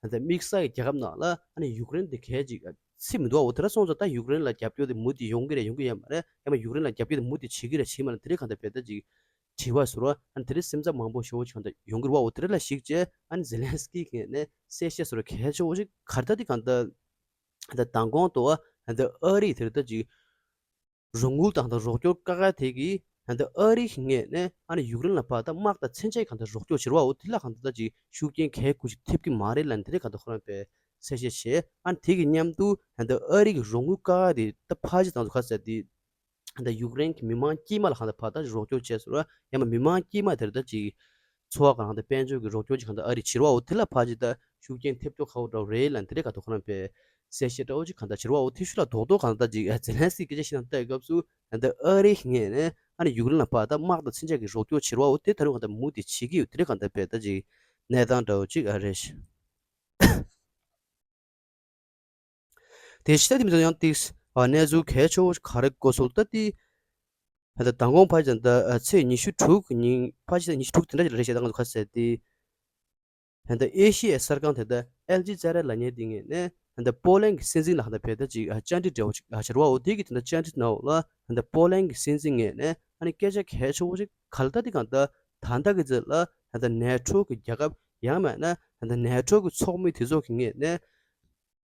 ལྟ་དམིགས་བསལ་གྱི་རྒྱལ་ཁབ་ནང་ལ་ཨ་ནི་ཡུཀ་རེན་དེ་གལ་ཅིག་ཚིག་མི་འདུག་བ། འོ་དེ་ར་སོང་ཙང་ད་ཡུཀ་རེན་ལ་རྒྱབ་སྐྱོར་དེ་མུ་མཐུད་ཡོང་གི་རེད་ཡོང་གི་ཡོད་མ་རེད། ཡང་མ་ཡུཀ་རེན་ལ་རྒྱབ་སྐྱོར་དེ་མུ་མཐུད་བྱེད་ཀྱི་རེད་བྱེད་མ་རེད་དེ་རིགས་གང་ལྟར་བས་ད་ཅིག་དྲི་བ་བཟོ་ར། ཨ་ནི་དེ་རིགས་སེམས་འཚབ་མང་པོ་ཞེ་པོ་ཅིག་གང་ལྟར་ཡོང་གི་རེད་བ། འོ་དེ་རིགས་ལ་གཞིགས་བྱས་ཨ་ནི་ཛེ་ལན་སི་ཀི་གི་ངོས་ནས་གསལ་བཤད་བཟོ་ར་གལ་ཆེ་བོ་ཅིག་ག་རེ་ད་དེ་གང་ལྟར་ད་མདང་དགོང་དུ་ཨ་ད་ཨ་རི་དེ་རིགས་ད་ཅིག་རོགས་དངུལ་དང་དང་རོགས་སྐྱོར་བཀག་ཡ་དེ་གིས་ད་ལྟ་ཨ་རིའི་ངོས་ནས་ཨ་ནི་ཡུཀ་རེན་ལ་ཕར་ད་དམག་དང་མཚོན་ཆ་གང་ལྟར་རོགས་སྐྱོར་བྱེད་རོགས། འོ་དེ་ལ་གང་ལྟར་ད་ཅིག་ཤུགས་རྐྱེན་གལ་ཁུ་ཞིག་ཐེབས་ཀྱི་མ་རེད་ལབ་ནས་དེ་འདྲ་གང་ལྟར་ཁོ་རང་པས་གསལ་བཤད་བྱས། ཨ་ནི་དེ་གི་མཉམ་དུ་ད་ལྟ་ཨ་རི་གི་རོགས་དངུལ་བཀག་ཡ་དེ་ད་ཕར་ཅིག་དང་དུ་ག་ཟེར་དེ་ད་ལྟ་ཡུཀ་རེན་གྱི་མི་མང་དཀྱུས་མ་ལ་གང་ལྟར་ཕར་ད་རོགས་སྐྱོར་བྱས་སོང་ར། ཡང་མ་མི་མང་དཀྱུས་མ་དེར་ད་ཅིག་འཚོ་བ་གང་ལྟར་དཔལ་འབྱོར་གྱི་རོགས་སྐྱོར་ཅིག་གང་ལྟར་ཨ་རི་བྱེད་རོགས། འོ་དེ་ལ་ཕར་ཅིག་ད་ཤུགས་རྐྱེན་ཐེབས་ཆོག་ཁག་པོ་འདྲ་བོ་རེད་ལབ་ནས་དེ་འདྲ་གང་ལྟར་ཁོ་རང་པས་ གསལ་བཤད་འདྲ་བོ་ཅིག་གང་ལྟར་བྱེད་རོགས་འོ་དེ་ཤུལ་ལ་རྡོག་རྡོག་གང་ལྟར་ཅིག་ཛེ་ལན་སི་སྐད་ཆ་བཤད་ན་ལྟ་ཡི་སྐབས་སུ་ད་ལྟ་ཨ་རིའི་ངོས་ནས་ཨ་ནི་ཡུཀ་རེན་ལ་ཕར་ད་དམག་དང་མཚོན་ཆ་གི་རོགས་སྐྱོར་བྱེད་རོགས་འོ་དེ་ད་རུང་གང་ལྟར་མུ་མཐུད་བྱེད་ཀྱི་ཡོད། དེ་རིང་གང་ལྟར་བས་ད་ཅིག་གནས་སྟངས་འདྲ་བོ་ཅིག་ཨ་རེད། དེ་ཕྱི་ད་དེ་མི་ཚོ་ཡང་ཏིག་ཨ་གནས་ཚུལ་གལ་ཆེ་བོ་ག་རེ་གོ་སོང་ལ་ད་དེ། ད་ལྟ་མདང་དགོང་ཕལ་ཆེར་ད་ལྟ་ཚེས་ཉི་ཤུ་དྲུག་གི་ཉིན་ཕལ་ཆེར་ཉི་ཤུ་དྲུག་དེ་འདྲ་ཞིག་རེད་ཤག་ད་ང་ཚོ་ཁ་གསལ་ཏེ། ད་ལྟ་ཨེ་ཤི་ཡའི་གསར་ཁང་དེ་ད་ཨལ་ཇི་ཛ་ར་ལབ་མཁན་དེ་ངོས་ནས་ད་ལྟ་པོ་ལན་གྱི་སྲིད་འཛིན་ལ་ད་ལྟ་བས་ད་ཅིག་བཅར་འདྲི་འདྲ་བོ་ཅིག་བྱེད་རོགས་འོ་དེ་གི་ད་ལྟ་བཅར་འདྲི་གནང་འོ་ལ་ད་ལྟ་པོ་ལན་གྱི་སྲིད་འཛིན་ངོས་ནས་ཨ་ནི་སྐད་ཆ་གལ་ཆེ་བོ་ཅིག་ག་ལ་ད་དེ་གང་ལྟར་ད་ལྟ་གི་ཚེ་ལ་ད་ལྟ་ནེ་ཊོ་གི་རྒྱལ་ཁབ་ཡང་མིན་ན་ད་ལྟ་ནེ་ཊོ་གི་ཚོགས་མི་དེ་ཚོ་གི་ངོས་ནས།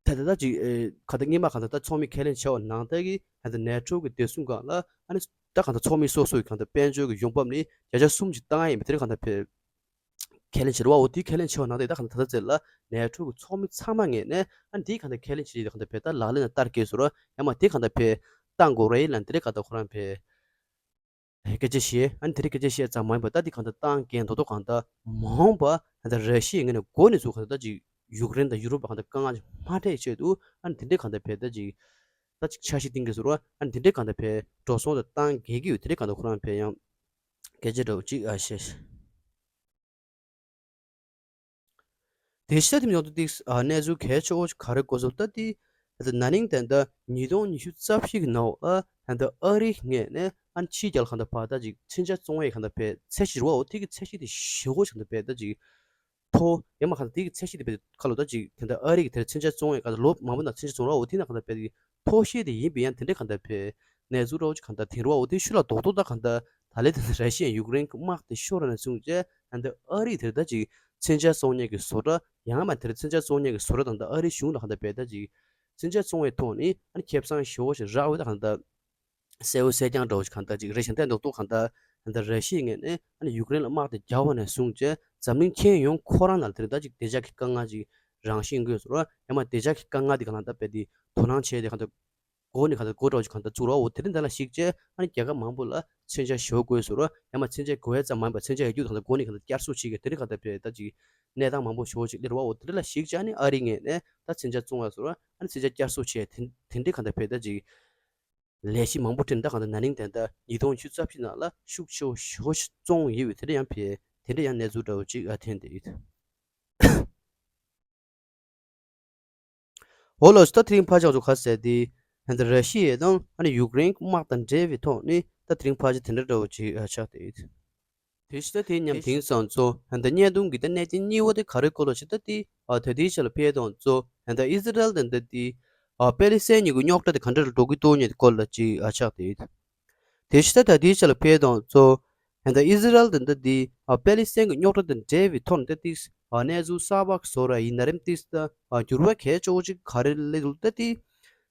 ད་ལྟ་ད་ཅིག་ཨེ་ག་ད་སྔོན་མ་གང་ལྟར་ད་ཚོགས་མི་ཁས་ལེན་བྱས་པ་ནང་ལྟར་གྱི་ད་ལྟ་ནེ་ཊོ་གི་བདེ་སྲུང་སྒང་ལ་ཨ་ནི་ད་གང་ལྟར་ཚོགས་མི་སོ་སོའི་གང་ལྟར་དཔལ་འབྱོར་གྱི་ཡོང་འབབ་ནི་བརྒྱ་ཆ་གསུམ་ཞིག་བཏང་ཡ་ཡིན་པ་དེ་རིང་གང་ལྟར་བས་ཁས་ལེན་བྱེད་རོགས་འོ་དེ་ཁས་ལེན་བྱས་པ་ནང་ལྟར་ད་གང་ལྟར་ད་ལྟ་ཚེ་ལ་ནེ་ཊོ་གི་ཚོགས་མི་ཚང་མ་ངོས་ནས་ཨ་ནི་དེ་གང་ལྟར་ཁས་ལེན་བྱེད་ཡ་གང་ལྟར་བས་ད་ལག་ལེན་ལ་བསྟར་དགོས་སོ་ར་ཡང་མ་དེ་གང་ལྟར་བས་བཏང་དགོས་རེད་ལ་དེ་རིང་གང་ལྟར་ཁོ་རང་བས། སྐད་ཆ་བཤད། ཨ་ནི་དེ་རིང་སྐད་ཆ་བཤད་ཙམ་མ་ཡིན་པར་ད་འདི་གང་ལྟར་བཏང་མཁན་རྡོག་རྡོག་གང་ལྟར་མ་འོངས་པ་ད་ལྟ་ར་ཤི་ཡའི་ངོས་ནས་འགོ་ནས་ཚུར་གང་ལྟར་ད་ཅིག་ཡུཀ་རེན་དང་ཡུ་རོབ་གང་ལྟར་དཀའ་ངལ་ཅིག་མ་འཕྲད་ཆེད་དུ་ཨ་ནི་དེ་འདྲའི་གང་ལྟར་བས་ད་ཅིག་ད་ཅིག་འཆར་གཞི་བཏིང་གི་ཟེར་བ་ཨ་ནི་དེ་འདྲའི་གང་ལྟར་བས་འགྲོ་སོང་དང་བཏང་གི་ཡོད། དེ་འདྲའི་གང་ལྟར་ཁོ་རང་བས་ཡང་སྐད་ཆ་འདྲ་བོ་ཅིག་ཨ་བཤད། དེ་ཤ་དེ་མི་ཡོང་དུ་ཏིག་ཨ་གནས་ཚུལ་གལ་ཆེ་བོ་ག་རེ་གོ་སོང་ད་ཏི། ད་ན་ནིང་ད་ལྟ་ཉིས་སྟོང་ཉི་ཤུ་རྩ་བཞི་གི་ནང་ལ་ད་ལྟ་ཨ་རིའི་ངོས་ནས་ཨ་ནི་ཕྱིའི་རྒྱལ་ཁབ་དང་བར་ད་ཅིག་མཚོན་ཆ་བཙོང་ཡས་གང་ལྟར་བས་ཚད་གཞི་རུ་བའོ་དེ་གི་ཚད་གཞི་དེ་ཞེ་བོ་གང་ལྟར་བས་ད་ཅིག་མཐོ་ཡང་མ་གང་ལྟར་དེ་གི་ཚད་གཞི་དེ་བས་ཁ་ལོ་ད་ཅིག་ད་ལྟ་ཨ་རི་གི་དེར་མཚོན་ཆ་བཙོང་ཡས་གང་ལྟར་ལོ་མང་པོ་ནང་མཚོན་ཆ་བཙོང་རུ་བའོ་དེ་ན་གང་ལྟར་བས་ཏི་མཐོ་ཤོས་དེ་ཡིན་པས་ཡང་དེ་འདྲ་གང་ལྟར་བས་གནས་ཚུལ་ར་བོ་ཅིག་གང་ལྟར་དེ་རུ་བའོ་དེ་ཤུལ་ལ་རྡོག་རྡོག་ད་གང་ལྟར་ད་ལས་ད་ལྟ་ར་ཤི་ཡ་ཡུཀ་རེན་གི་དམག་དེ་ཤོར་ནས་བཟུང་བྱས་ད་ལྟ་ཨ་རི་དེར་ད་ཅིག་མཚོན་ཆ་བཙོང་མཁན་གྱི་བཟོ་གྲྭ་ཡང་མ་དེར་མཚོན་ཆ་བཙོང་མཁན་གྱི་བཟོ་གྲྭ་དང་ད་ཨ་རི་གཞུང་ལ་གང་ལྟར་བས་ད་ཅིག་མཚོན་ཆ་བཙོང་བའི་ཐོག་ནས་ཨ་ནི་ཁེ་བཟང་ཞེ་བོ་ཞིག་རག་འོས་ད་གང་ལྟར་གསལ་བོ་གསལ་རྐྱང་འདྲ་བོ་ཞིག་གང་ལྟར་ཅིག་རེད་ཤག་དེ་རྡོག་རྡོག་གང་ལྟར་ད་ལྟ་ར་ཤི་ཡའི་ངོས་ནས་ཨ་ནི་ཡུཀ་རེན་ལ་དམག་དེ་རྒྱག་པ་ནས་བཟུང་བྱས་འཛམ་གླིང་ཁྱོན་ཡོངས་ཁོ་རང་ནང་ལ་དེ་རིང་ད་ཅིག་བདེ་འཇགས་ཀྱི་དཀའ་ངལ་ཅིག་རང་བཞིན་དགོས་སོ་ར་ཡང་མ་བདེ་འཇགས་ཀྱི་དཀའ་ངལ་དེ་གང་ལ་ད་བས་དེ་དོ་སྣང་བྱས་ཏེ་གང་ལྟར་སྒོ་ནས་གང་ལྟར་སྒོ་འདྲ་བོ་ཅིག་གང་ལྟར་བཙུགས་རོགས་འོ་དེ་རིང་འདི་ལ་གཞིགས་བྱས་ཨ་ནི་རྒྱལ་ཁབ་མང་པོ་ལ་མཚོན་ཆ་ཞོ་དགོས་སོ་ར་ཡང་མ་མཚོན་ཆ་དགོས་ཡ་ཙམ་མ་ཡིན་པར་མཚོན་ཆ་ཡོད་རྒྱུ་དང་སྒོ་ནས་གང་ལྟར་བསྐྱར་གསོ་བྱེད་ཀྱི་དེ་རིང་གང་ལྟར་བས་ད་ཅིག་གནས་སྟངས་མང་པོ་ཞོ་ཅིག་སླེབས་རོགས་འོ་དེ་རིང་ལ་གཞིགས་བྱས་ཨ་ནི་ཨ་རིའི་ངོས་ནས་ད་མཚོན་ཆ་བཙོང་ཡ་སོ་ར་ཨ་ནི་མཚོན་ཆ་བསྐྱར་གསོ་བྱས་དེ་དེ་འདྲའི་གང་ལྟར་བས་ད་ཅིག་ལས་གཞི་མང་པོ་བསྐྲུན་ད་གང་ལྟར་ན་ནིང་དེ་ལྟར་ཉིས་སྟོང་ཉི་ཤུ་རྩ་བཞི་ནང་ལ་ཤུགས་ཆེ་བོ་ཞེ་པོ་ཞིག་བཙོང་ཡོད་པའི་དེ་འདྲ་ཡང་བས་དེ་འདྲ་ཡང་གནས་ཚུལ་འདྲ་བོ་ཅིག་ཨ་ཐོན་བསྡད་ཡོད། འོ་ལགས་སོ། ད་དེ་རིང་ཕར་ཕྱོགས་སུ་ཁ་གསལ་ཏེ་ད་ལྟ་ར་ཤི་ཡ་དང་ཨ་ནི་ཡུཀ་རེན་དམག་དང་འབྲེལ་བའི་ཐོག་ནས་ད་དེ་རིང་ཕར་ཕྱོགས་དེ་འདྲ་འདྲ་བོ་ཅིག་ཨ་ཆགས་བསྡད་ཡོད། དེ་བཞིན་ད་དེ་མཉམ་དེང་སང་ཚོ་ད་ལྟ་བརྙན་ཐུང་གི་ད་གནད་དོན་གཉིས་པ་དེ་ག་རེ་སྐོར་ལ་ཞིག་ད་དེ་ཨ་ད་དེའི་ཆ་ལ་ཕེབས་དང་ཚོ་ད་ལྟ་ཨི་ཟི་རལ་དང་ད་དེ་ཨ་པེ་ལི་སི་ཐན་གཉིས་ཀྱི་རྙོག་དྲ་དེ་ག་འདྲ་ལ་འགྲོ་གི་འདུག་མཁན་དེ་སྐོར་ལ་ཅིག་ཨ་ཆགས་བསྡད་ཡོད། དེ་བཞིན་ད་ད་ལྟའི་ཆ་ལ་ཕེབས་དང་གཙོ། ད་ལྟ་ཨི་ཟི་རལ་དང་ད་ལྟའི་ཨ་པེ་ལི་སི་ཐན་གྱི་རྙོག་དྲ་དང་འབྲེལ་བའི་ཐོག་ནས་ད་ཏིས་ཨ་གནས་ཚུལ་གསར་པ་བཟོ་ར་ཡིན་ན་རེམ་ཏིས་ད་ཨ་འགྱུར་བ་གལ་ཆེ་བོ་ཅིག་ག་རེ་སླེབས་འདུག་ད་ལྟའི་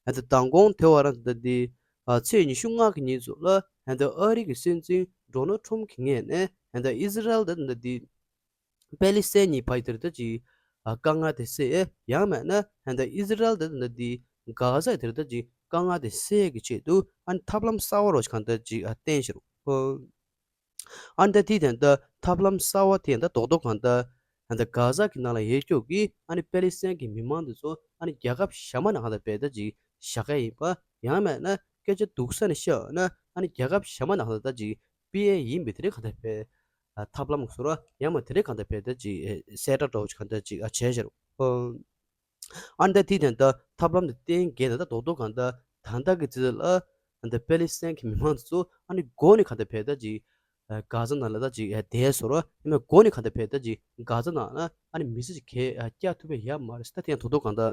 ད་ལྟ་མདང་དགོང་དེ་བར་ད་ལྟའི་ཨ་ཚེས་ཉི་ཤུ་ལྔ་གི་ཉིན་ཚོ་ལ་ད་ལྟ་ཨ་རི་གི་སྲིད་འཛིན་ཌོ་ནལ་ཊམ་གྱི་ངོས་ནས་ད་ལྟ་ཨི་ཟི་རལ་དང་ད་ལྟའི་པེ་ལི་སི་ཐན་གཉིས་བར་དེར་ད་ཅིག་ཨ་དཀའ་ངལ་དེ་སེལ་ཡང་མེད་ན་ད་ལྟ་ཨི་ཟི་རལ་དང་ད་ལྟའི་གྷ་ཛ་དེར་ད་ཅིག་དཀའ་ངལ་དེ་སེལ་གྱི་ཆེད་དུ་ཨ་ནི་ཐབས་ལམ་གསར་བ་རོ་ཞིག་གང་ལྟར་ཅིག་ཨ་བསྟན་ཤག་རོ། ཨ་ནི་ད་དེ་དེ་ད་ཐབས་ལམ་གསར་བ་དེ་ད་རྡོག་རྡོག་གང་ལྟར་ད་ལྟ་གྷ་ཛ་གི་ནང་ལ་ཡོད་ཀྱོག་གི་ཨ་ནི་པེ་ལི་སི་ཐན་གྱི་མི་མང་དེ་ཚོ་ཨ་ནི་རྒྱལ་ཁབ་གཞན་མ་ནང་གང་ལྟར་བས་ད་ཅིག་བཞག་ག་ཡིན་པ་ཡང་མེད་ན་སྐད་ཆ་སྡུག་ས་ནས་བཤད་ན་ཨ་ནི་རྒྱལ་ཁབ་གཞན་མ་ནང་གང་ལྟར་ད་ཅིག་སྤེལ་ཡས་ཡིན་པའི་དེ་རིང་གང་ལྟར་བས་ཐབས་ལམ་གསར་བ་ཡང་མ་དེ་རིང་གང་ལྟར་བས་ད་ཅིག་གསལ་བསྒྲགས་འདྲ་བོ་ཅིག་གང་ལྟར་ཅིག་བྱས་ཤག་རོ། ཨ་ནི་ད་དེ་དེ་ད་ཐབས་ལམ་དེ་གཏན་འཁེལ་ད་ད་རྡོག་རྡོག་གང་ལྟར་ད་ལྟ་གི་ཚེ་ལ་ད་པེ་ལི་སི་ཐན་གྱི་མི་མང་ཚོ་ཨ་ནི་འགོ་ནས་གང་ལྟར་བས་ད་ཅིག་གྷ་ཛ་ནང་ལ་ད་ཅིག་བསྡད་སོ་རོ། ཡང་མ་འགོ་ནས་གང་ལྟར་བས་ད་ཅིག་གྷ་ཛ་ནང་ལ་ཨ་ནི་མི་ཚེ་ཅིག་གས་བསྐྱལ་ཐུབ་པ་ཡོད་མ་རེད། ད་དེ་ཡང་རྡོག་རྡོག་གང་ལྟར་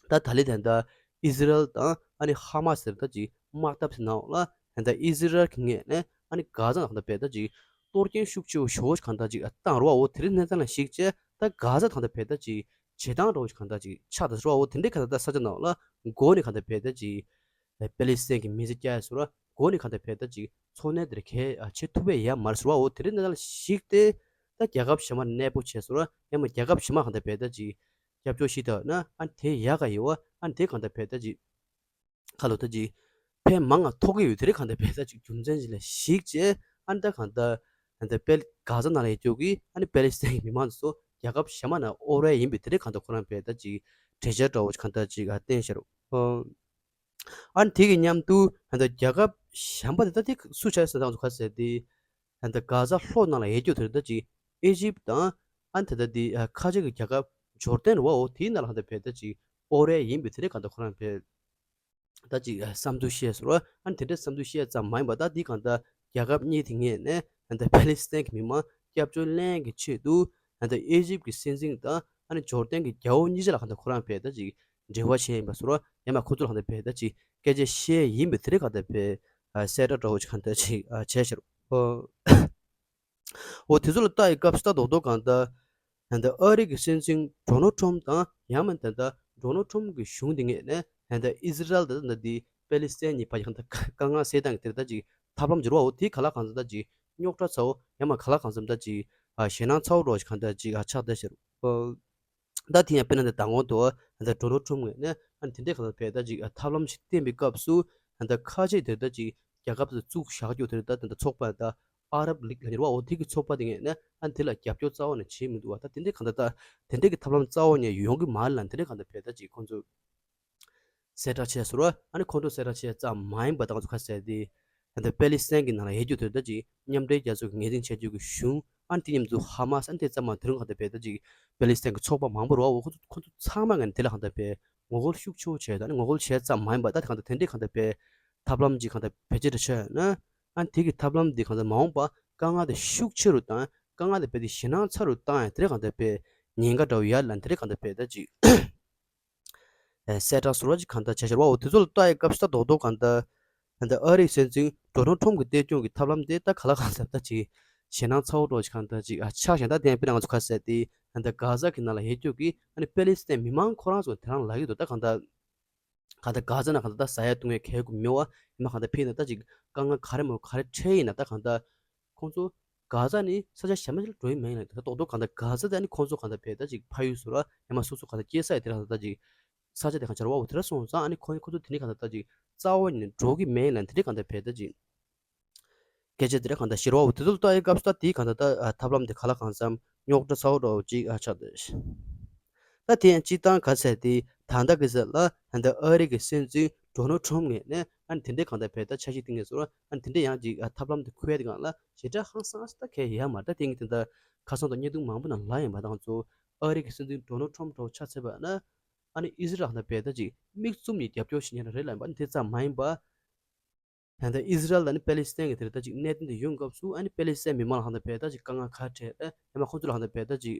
ད་ད་ལི་ད་ད་ཨི་ཟི་རལ་དང་ཨ་ནི་ཧ་མ་སི་ད་ཅིག་དམག་འཐབ་ཟེར་ནའོ་ལ་ད་ད་ཨི་ཟི་རལ་གྱི་ངོས་ནས་ཨ་ནི་གྷ་ཛ་ནང་ད་བས་ད་ཅིག་གཏོར་སྐྱོན་ཤུགས་ཆེ་བོ་ཞེ་པོ་ཅིག་གང་ལྟར་ཅིག་བཏང་རོགས་འོ། དེ་རིང་གནས་སྟངས་ལ་གཞིགས་བྱས་ད་གྷ་ཛ་ད་ད་བས་ད་ཅིག་བྱེ་ཐང་འདྲ་བོ་ཞིག་གང་ལྟར་ཅིག་ཆགས་ད་ཟེར་བ་འོ། དེ་འདྲའི་གང་ལྟར་ད་ས་ཆ་ནང་ལ་འགོ་ནས་གང་ལྟར་བས་ད་ཅིག་པེ་ལི་སི་ཐན་གྱི་མི་ཚེ་བསྐྱལ་ཟེར་བ་འགོ་ནས་གང་ལྟར་བས་ད་ཅིག་འཚོ་གནས་དེར་གས་བྱེད་ཐུབ་པ་ཡོད་མ་རེད་ཟེར་བ་འོ། དེ་རིང་གནས་སྟངས་ལ་གཞིགས་ཏེ་ད་རྒྱལ་ཁབ་གཞན་མར་གནས་སྤོ་བྱས་ཟེར་བ་ཡང་མ་རྒྱལ་ཁབ་གཞན་མ་གང་ལྟར་བས་ད་ཅིག་སྐྱབས་བཅོལ་ཞིག་ད་ན་ཨ་དེ་ཡག་ག་ཡོད་བ། ཨ་དེ་གང་ལྟར་བས་ད་ཅིག་ཁ་ལོ་ད་ཅིག་ཕན་མང་ང་ཐོགས་ཀྱི་ཡོད། དེ་རིང་གང་ལྟར་བས་ད་ཅིག་རྒྱུ་མཚན་ཅིག་ལ་གཞིགས་བྱས་ཨ་ད་གང་ལྟར་ཨ་ད་པེ་གྷ་ཛ་ནང་ལ་ཡོད་ཀྱོག་གི་ཨ་ནི་པེ་ལི་སི་ཐན་གྱི་མི་མང་ཚོ་རྒྱལ་ཁབ་གཞན་མ་ནང་དབོར་བ་ཡིན་པའི་དེ་རིང་གང་ལྟར་ཁོ་རང་བས་ད་ཅིག་ གྲོས་འཆར་འདྲ་བོ་གང་ལྟར་ཅིག་ཨ་བཏོན་ཤག་རོ། ཨ་ནི་དེ་གི་མཉམ་དུ་ད་ལྟ་རྒྱལ་ཁབ་གཞན་པ་དེ་ད་དེ་སུ་ཆགས་ཟེར་ན་ད་ང་ཚོ་ག་ཟེར་དེ། ད་ལྟ་གྷ་ཟ་ལྷོ་ནང་ལ་ཡོད་རྒྱུ་དེ་ད་ཅིག་ཨི་ཇིབ་དང་ཨ་ནི་ད་ལྟ་དེ་ཁ་ཆེ་གི་རྒྱལ་ཁབ་ཇོར་ཏན་རེད་བ། འོ་དེའི་ནང་ལ་གང་ལྟར་བས་ད་ཅིག་ཨོ་རེ་ཡིན་པའི་དེ་རེད་གང་ལྟར་ཁོ་རང་བས། ད་ཅིག་བསམ་ཚུལ་བཤད་ཟེར་བ། ཨ་ནི་དེ་འདྲའི་བསམ་ཚུལ་བཤད་ཙམ་མ་ཡིན་པ། ད་འདི་གང་ལྟར་རྒྱལ་ཁབ་གཉིས་དེ་ངོས་ནས་ད་ལྟ་པེ་ལི་སི་ཐན་གྱི་མི་མང་སྐྱབས་བཅོལ་ལེན་གྱི་ཆེད་དུ་ད་ལྟ་ཨི་ཇིབ་ཀྱི་སྲིད་འཛིན་དང་ཨ་ནི་ཇོར་ཏན་གྱི་རྒྱལ་པོ་གཉིས་ཆ་ལ་གང་ལྟར་ཁོ་རང་བས་ད་ཅིག་འབྲེལ་བ་བྱས་ཡིན་པ་ཟེར་བ། ཡང་མ་ཁོ་ཚོ་ལ་གང་ལྟར་བས་ད་ཅིག་སྐད་ཆ་བཤད་ཡིན་པའི་དེ་རེད་གང་ལྟར་བས་གསལ་བསྒྲགས་འདྲ་བོ་ཅིག་གང་ལྟར་ཅིག་བྱས་ཤག་རོ། འོ་དེ་ཚོ་ལ་ལྟ་ཡི་སྐབས་སུ་ད་རྡོག་རྡོག་གང་ལྟར་ད་ལྟ་ཨ་རི་གི་སྲིད་འཛིན་ཌོ་ནལ་ཊམ་དང་ཡང་མིན་ད་ལྟ་ཌོ་ནལ་ཊམ་གི་གཞུང་དེ་ངོས་ནས་ད་ལྟ་ཨི་ཟི་རལ་དང་ད་ལྟ་འདི་པེ་ལི་སི་ཐན་གཉིས་བར་གྱི་གང་ལྟར་དཀའ་ངལ་སེལ་སྟངས་ཀྱི་དེར་ད་ཅིག་ཐབས་ལམ་འགྱུར་བའོ་དེ་ག་ལ་གང་འཚམ་ད་ཅིག་རྙོག་དྲ་ཚ་བོ་ཡང་མ་ག་ལ་གང་འཚམ་ད་ཅིག་ཞེད་སྣང་ཚ་བོ་འདྲ་བོ་ཞིག་གང་ལྟར་ཅིག་ཆགས་བསྡད་ཤག་རོ། ད་དེ་ཡང་དཔེར་ན་ད་མདང་དགོང་དུ་ད་ལྟ་ཌོ་ནལ་ཊམ་ངོས་ནས་ཨ་ནི་དེ་འདྲའི་གང་ལྟར་བས་ད་ཅིག་ཐབས་ལམ་ཞིག་བསྟན་པའི་སྐབས་སུ་ད་ལྟ་ཁ་ཆེ་དེར་ད་ཅིག་རྒྱལ་ཁབ་དེ་བཙུགས་བཞག་རྒྱུ་དེར་ད་ད་ལྟ་ཚོགས་པ་ད་ཨ་རབ་ལིག་ལ་ཉེར་བ་འོ་དེ་གི་ཚོགས་པ་དེ་ངོས་ནས་ཨ་ནི་དེ་ལ་རྒྱབ་སྐྱོར་རྩ་བ་ནས་བྱེད་མི་འདུག་བ། ད་དེ་འདྲའི་གང་ལྟར་ད་དེ་འདྲའི་གི་ཐབས་ལམ་རྩ་བ་ནས་ཡོང་གི་མ་རེད་ལ་དེ་འདྲའི་གང་ལྟར་བས་ད་ཅིག་ཁོང་ཚོས་གསལ་བསྒྲགས་བྱས་ཟེར་བ། ཨ་ནི་ཁོང་ཚོས་གསལ་བསྒྲགས་བྱས་ཙམ་མ་ཡིན་པ་ད་ང་ཚོ་ཁ་གསལ་ཏེ། ད་ལྟ་པེ་ལི་སི་ཐན་གྱི་ནང་ལ་ཡོད་རྒྱུ་དེ་ད་ཅིག་མཉམ་འབྲེལ་རྒྱལ་ཚོགས་ཀྱི་ངོས་འཛིན་བྱ་རྒྱུ་གི་གཞུང་ཨ་ནི་དེ་མཉམ་དུ་ཧ་མ་སི་ཨ་ནི་དེ་ཙམ་མ་དེ་རུང་གང་ལྟར་བས་ད་ཅིག་པེ་ལི་སི་ཐན་གྱི་ཚོགས་པ་མང་པོ་རེད་བ། འོ་ཁོ་ཚོ་ཁོ་ཚོ་ཚང་མ་ངས་དེ་ལ་གང་ལྟར་བས་ངོ་རྒོལ་ཤུགས་ཆེ་བོ་བྱས། ད་ནི་ངོ་རྒོལ་བྱས་ཙམ་མ་ཡིན་པ་ད་དེ་གང་ལྟར་དེ་འདྲའི་གང་ལྟར་བས་ཐབས་ལམ་ཅིག་གང་ལྟར་བེད་སྤྱོད་བྱས་ན་ཨ་ནི་དེ་གི་ཐབས་ལམ་འདི་གང་ལྟར་མ་འོངས་པ་དཀའ་ངལ་དེ་ཤུགས་ཆེ་རུ་དང་དཀའ་ངལ་དེ་བས་དེ་ཞེད་སྣང་ཚ་རུ་བཏང་ཡང་དེ་འདྲའི་གང་ལྟར་བས་ཉེན་ཁ་འདྲ་བོ་ཡོད་ལ་དེ་འདྲའི་གང་ལྟར་བས་ད་ཅིག་གསལ་བསྒྲགས་ཟུར་བ་ཅིག་གང་ལྟར་བྱ་ཤར་བའོ། དེ་ཚོ་ལ་ལྟ་ཡི་སྐབས་སུ་ད་རྡོག་རྡོག་གང་ལྟར་ད་ལྟ་ཨ་རིའི་སྲིད་འཛིན་ཌོ་ནལ་ཊམ་གྱི་གཏེར་སྐྱོང་གི་ཐབས་ལམ་དེ་ད་ག་ལ་གང་འཚམ་ད་ཅིག་ཞེད་སྣང་ཚ་བོ་འདྲ་ཅིག་གང་ལྟར་ཅིག་ཨ་ཆགས་ཤག་ད་དེ་ཡང་དཔེར་ན་ང་ཚོ་ཁ་གསལ་ཏེ་ད་ལྟ་གྷ་ཟ་གི་ནང་ལ་ཡོད་རྒྱུ་གི་ཨ་ནི་པེ་ལི་སི་ཐན་མི་མང་ཁོ་རང་ཚོ་དེ་རང་ལབ་ཀྱི་འདུག་ད་གང་ལྟར་གང་ལྟར་གྷ་ཟ་ན་གང་ལྟར་ད་ཟ་ཡ་བཏུང་ཡ་གལ་དགོས་མེད་བ། ཡིན་ན་གང་ལྟར་ཕེབས་ན་ད་ཅིག་དཀའ་ངལ་ག་རེ་མོ་ག་རེ་འཕྲད་ཡིན་ན་ད་གང་ལྟར། ཁོང་ཚོ་གྷ་ཟ་ནི་ས་ཆ་གཞན་པ་ཞིག་ལ་འགྲོ་ཡི་མེད་ལ་ད་རྡོག་རྡོག་གང་ལྟར་གྷ་ཟ་དེ་ཨ་ནི་ཁོང་ཚོ་གང་ལྟར་བས་ད་ཅིག་ཕ་ཡུལ་སུ་ར་ཡང་མ་སོ་སོ་གང་ལྟར་སྐྱེས་ས་ཡི་དེ་ར་ད་ཅིག་ས་ཆ་དེ་གང་ཆར་བ་འོ་དེ་ར་སོང་ཙང་ཨ་ནི་ཁོང་ཁོང་ཚོ་དེ་ནི་གང་ལྟར་ད་ཅིག་རྩ་བ་ནས་འགྲོ་གི་མེད་ལ་དེ་རིང་གང་ལྟར་བས་ད་ཅིག་སྐད་ཆ་དེ་ར་གང་ལྟར་ཤེར་བ་འོ་དེ་ཚོ་ལ་ལྟ་ཡི་སྐབས་སུ་ད་དེའི་གང་ལྟར་ད་ཐབས་ལམ་དེ་ག་ལ་གང་འཚམ་རྙོག་དྲ་ཚ་བོ་འདྲ་བོ་ཅིག་ཨ་ཆགས་ཏེ། ད་དེ་ཡང་སྤྱིར་བཏང་ག་ཟེར་ཏེ་ད་ལྟ་གི་ཟེར་ལ་ད་ལྟ་ཨ་རི་གི་སྲིད་འཛིན་ཌོ་ནལ་ཊམ་ངོས་ནས་ཨ་ནི་དེ་འདྲའི་གང་ལྟར་བས་ད་འཆར་གཞི་བཏིང་ངེས་སོ་ཨ་ནི་དེ་འདྲའི་ཡང་ཅིག་ཨ་ཐབས་ལམ་དེ་ཁུར་ཡ་དེ་གང་ལ་ཞེ་དྲག་ཧང་སང་ས་ད་གལ་ཡོད་མ་རེད། ད་དེ་ངས་དེ་འདྲ་ཁ་སང་དང་བརྙན་ཐུང་མང་པོ་ནང་ལབ་ཡིན་པ་དང་ཚོ་ཨ་རི་གི་སྲིད་འཛིན་ཌོ་ནལ་ཊམ་འདྲ་བོ་ཆགས་ཚར་བ་ན་ཨ་ནི་ཨི་ཟི་རལ་ལ་བས་ད་ཅིག་མིག་བཙུམ་ནས་རྒྱབ་སྐྱོར་བྱེད་མཁན་རེད་ལབ་ཡིན་པ་ཨ་ནི་དེ་ཙམ་མ་ཡིན་པ། ད་ལྟ་ཨི་ཟི་རལ་དང་ནི་པེ་ལི་སི་ཐན་གྱི་དེར་ད་ཅིག་གནད་དོན་དེ་ཡོང་སྐབས་སུ་ཨ་ནི་པེ་ལི་སི་ཐན་མི་མང་ལ་གང་ལྟར་བས་ད་ཅིག་དཀའ་ངལ་ག་རེ་འཕྲད་ཡང་མ་ཁོང་ཚོ་ལ་གང་ལྟར་བས་ད་ཅིག་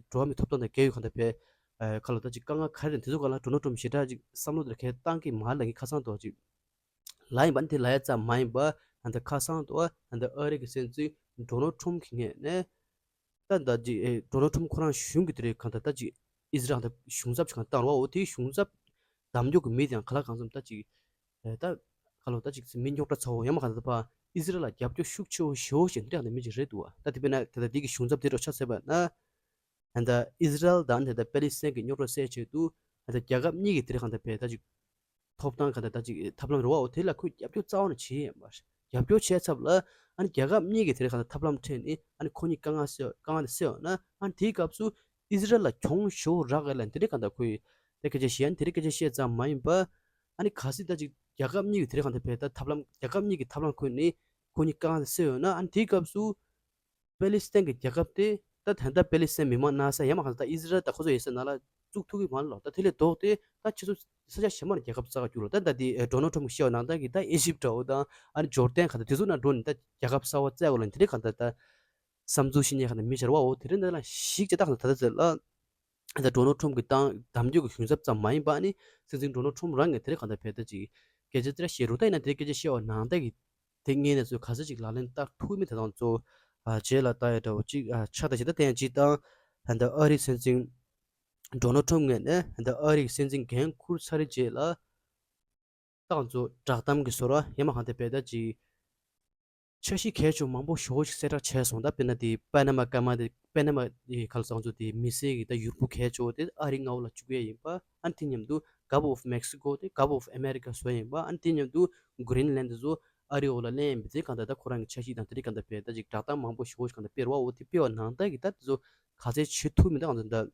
འགྲོ་བ་མིའི་ཐོབ་ཐང་དང་འགལ་ཡོད་གང་ལྟར་བས་ཁ་ལ་ད་ཅིག་དཀའ་ངལ་ག་རེ་རེད་དེ་ཚོ་ག་ལ་ཌོ་ནལ་ཊམ་ཞེ་དྲག་ཅིག་བསམ་བློ་དེར་གལ་བཏང་གི་མ་རེད་ལ་ངས་ཁ་སང་དུ་ཅིག་ལབ་ཡིན་པ་ནི་དེ་ལབ་ཡ་ཙམ་མ་ཡིན་པ་ད་ལྟ་ཁ་སང་དུ་ད་ལྟ་ཨ་རི་གི་སྲིད་འཛིན་ཌོ་ནལ་ཊམ་གྱི་ངོས་ནས། ད་ད་ཅིག་ཨེ་ཌོ་ནལ་ཊམ་ཁོ་རང་གཞུང་གི་དེ་རེད་གང་ལྟར་ད་ཅིག་ཨི་ཟི་རལ་ད་གཞུང་ཚབ་ཅིག་གང་བཏང་རོགས་འོ་དེའི་གཞུང་ཚབ་གདམ་རྒྱུ་གི་མི་དེ་ཡང་ག་ལ་གང་འཚམ་ད་ཅིག་ཨེ་ད་ག་ལོ་ད་ཅིག་མི་རྙོག་དྲ་ཚ་བོ་ཡང་མ་གང་ལྟར་ཕ་ཨི་ཟི་རལ་ལ་རྒྱབ་སྐྱོར་ཤུགས་ཆེ་བོ་ཞེ་བོ་ཞིག་འདི་འདྲ་གང་ལྟར་མི་ཅིག་རེད་འདུག་བ། ད་དེ་དཔེར་ན་ད་ལྟ་འདི་གི་གཞུང་ཚབ་དེ་འདྲ་ཆ་བཞག་པ་ན་ད་ལྟ་ཨི་ཟི་རལ་དང་ད་ལྟ་པེ་ལི་སི་ཐན་གྱི་རྙོག་དྲ་སེལ་ཆེད་དུ་ད་ལྟ་རྒྱལ་ཁབ་གཉིས་ཀྱི་དེ་རེད་གང་ལྟར་བས་ད་ཅིག་ཐོབ་ཐང་ག་འདྲ་ད་ཅིག་ཐབས་ལམ་རེད་བ། འོ་དེ་ལ་ཁོས་རྒྱབ་སྐྱོར་རྩ་བ་ནས་བྱེད་ཡས་མ་རེད། རྒྱབ་སྐྱོར་བྱས་ཚབ་ལ་ཨ་ནི་རྒྱལ་ཁབ་གཉིས་ཀྱི་དེ་རིང་ག་འདྲ་ཐབས་ལམ་འཕྲད་ནས་ཨ་ནི་ཁོ་གཉིས་དཀའ་ངལ་སེལ་དཀའ་ངལ་དེ་སེལ་ཡོང་ན་ཨ་ནི་དེའི་སྐབས་སུ་ཨི་ཟི་རལ་ལ་གྱོང་ཞེ་པོ་རག་གི་ལ་དེ་རིང་ག་འདྲ་ཁོས་དེ་སྐད་ཆ་བཤད་ཨ་ནི་དེ་རིང་སྐད་ཆ་བཤད་ཙམ་མ་ཡིན་པ་ཨ་ནི་གལ་སྲིད་ད་ཅིག་རྒྱལ་ཁབ་གཉིས་ཀྱི་དེ་རིང་ག་འདྲ་བས་ད་ཐབས་ལམ་རྒྱལ་ཁབ་གཉིས་ཀྱི་ཐབས་ལམ་ཁོ་ནས་ཁོ་གཉིས་དཀའ་ངལ་དེ་སེལ་ཡོང་ན་ཨ་ནི་དེའི་སྐབས་སུ། པེ་ལི་སི་ཐན་གྱི་རྒྱལ་ཁབ་དེ་ད་ད་ལྟ་པེ་ལི་སི་ཐན་མི་མང་གནས་ས་ཡང་མ་གང་ས་ད་ཨི་ཟི་རལ་ད་ཁོ་ཚོ་ཡོད་ས་ནང་ལ་བཙུགས་ཐུབ་ཀྱི་མ་རེད་ལོ། ད་དེ་ལས་ལྡོག་སྟེ་ད་ཁྱེད་ཚོ་ས་ཆ་གཞན་པ་ནས་རྒྱལ་ཁབ་གསར་པ་བསྒྱུར་ལོ། ད་ད་དེ་ཨེ་ཌོ་ནལ་ཊམ་གྱིས་བཤད་པ་ནང་ལྟར་གྱི་ད་ཨི་ཇིབ་འདྲ་བོ་དང་ཨ་ནི་ཇོར་ཌན་ག་ད་དེ་ཚོ་ནང་འགྲོ་ནས་ད་རྒྱལ་ཁབ་གསར་པ་བཙལ་དགོས་ལ་དེ་རིང་གང་ལྟར་ད་བསམ་ཚུལ་བཤད་མཁན་གང་ལྟར་མི་ཆེ་བ་འོ་དེ་རིང་འདི་ལ་ཞིག་ཅེས་ད་གང་ལྟར་ད་ད་ཟེར་ལ། ད་ཌོ་ནལ་ཊམ་གྱིས་བཏང་གདམ་རྒྱུ་གི་གཞུང་ཚབ་ཙམ་མ་ཡིན་པ་ནི་སྲིད་འཛིན་ཌོ་ནལ་ཊམ་རང་གིས་དེ་རིང་གང་ལྟར་བས་ད་ཅིག་སྐད་ཆ་དེ་འདྲ་བཤད་རུང་ད་ཡིན་ན་དེ་སྐད་ཆ་བཤད་པ་ནང་ལྟར་གྱི་དེ་ངས་ནས་ཚོས་ག་ཚོད་ཅིག་ལག་ལེན་བསྟར་ཐུབ་མིན་དེ་དང་གཙོ་བོ་རྗེས་ལ་ལྟ་ཡ་འདྲ་བོ་ཅིག་ཆགས་ད་ཅིག་ད་དེ་ཡང་ཅིག་དང་ད་ཨ་རིའི་སྲིད་འཛིན་ཌོ་ནལ་ཊམ་ངོས་ནས་ད་ཨ་རིའི་སྲིད་འཛིན་འགན་འཁུར་ཚར་རྗེས་ལ་ཏང་ཚོ་བསྒྲགས་གཏམ་གྱི་ཟུར་ཡང་མ་གང་དེ་བས་ད་ཅིག་འཆར་གཞི་གལ་ཆེ་བ་མང་པོ་ཞེ་པོ་ཞིག་གསལ་བསྒྲགས་བྱས་སོང་། ད་དཔེར་ན་དེ་པ་ན་མ་སྐར་མ་དེ་པ་ན་མ་ཡི་ག་ལ་ཚང་ཚོ་དེ་མི་སེར་གྱི་ད་ཡུར་བུ་གལ་ཆེ་བོ་དེ་ཨ་རི་མངའ་འོག་ལ་བཅུག་ཡས་ཡིན་པ། ཨ་ནི་དེ་མཉམ་དུ་Gulf of Mexico དེ་Gulf of America བཟོ་ཡས་ཡིན་པ། ཨ་ནི་དེ་མཉམ་དུ་གྷི་རིན་ལན་དེ་ཚོ་ཨ་རི་འོག་ལ་ལེན་ཡས་ཡིན་པ་དེ་གང་ལྟར་ད་ཁོ་རང་གི་འཆར་གཞི་དང་དེ་རིགས་གང་ལྟར་བས་ད་ཅིག་བསྒྲགས་གཏམ་མང་པོ་ཞེ་པོ་ཞིག་གང་ལྟར་སྤེལ་བ། འོ་དེ་སྤེལ་བ་ནང་ལྟར་གྱི་ད་དེ་ཚོ་ག་ཚད་བྱེད་ཐུབ་མིན་ད་གང་ལྟར་ད།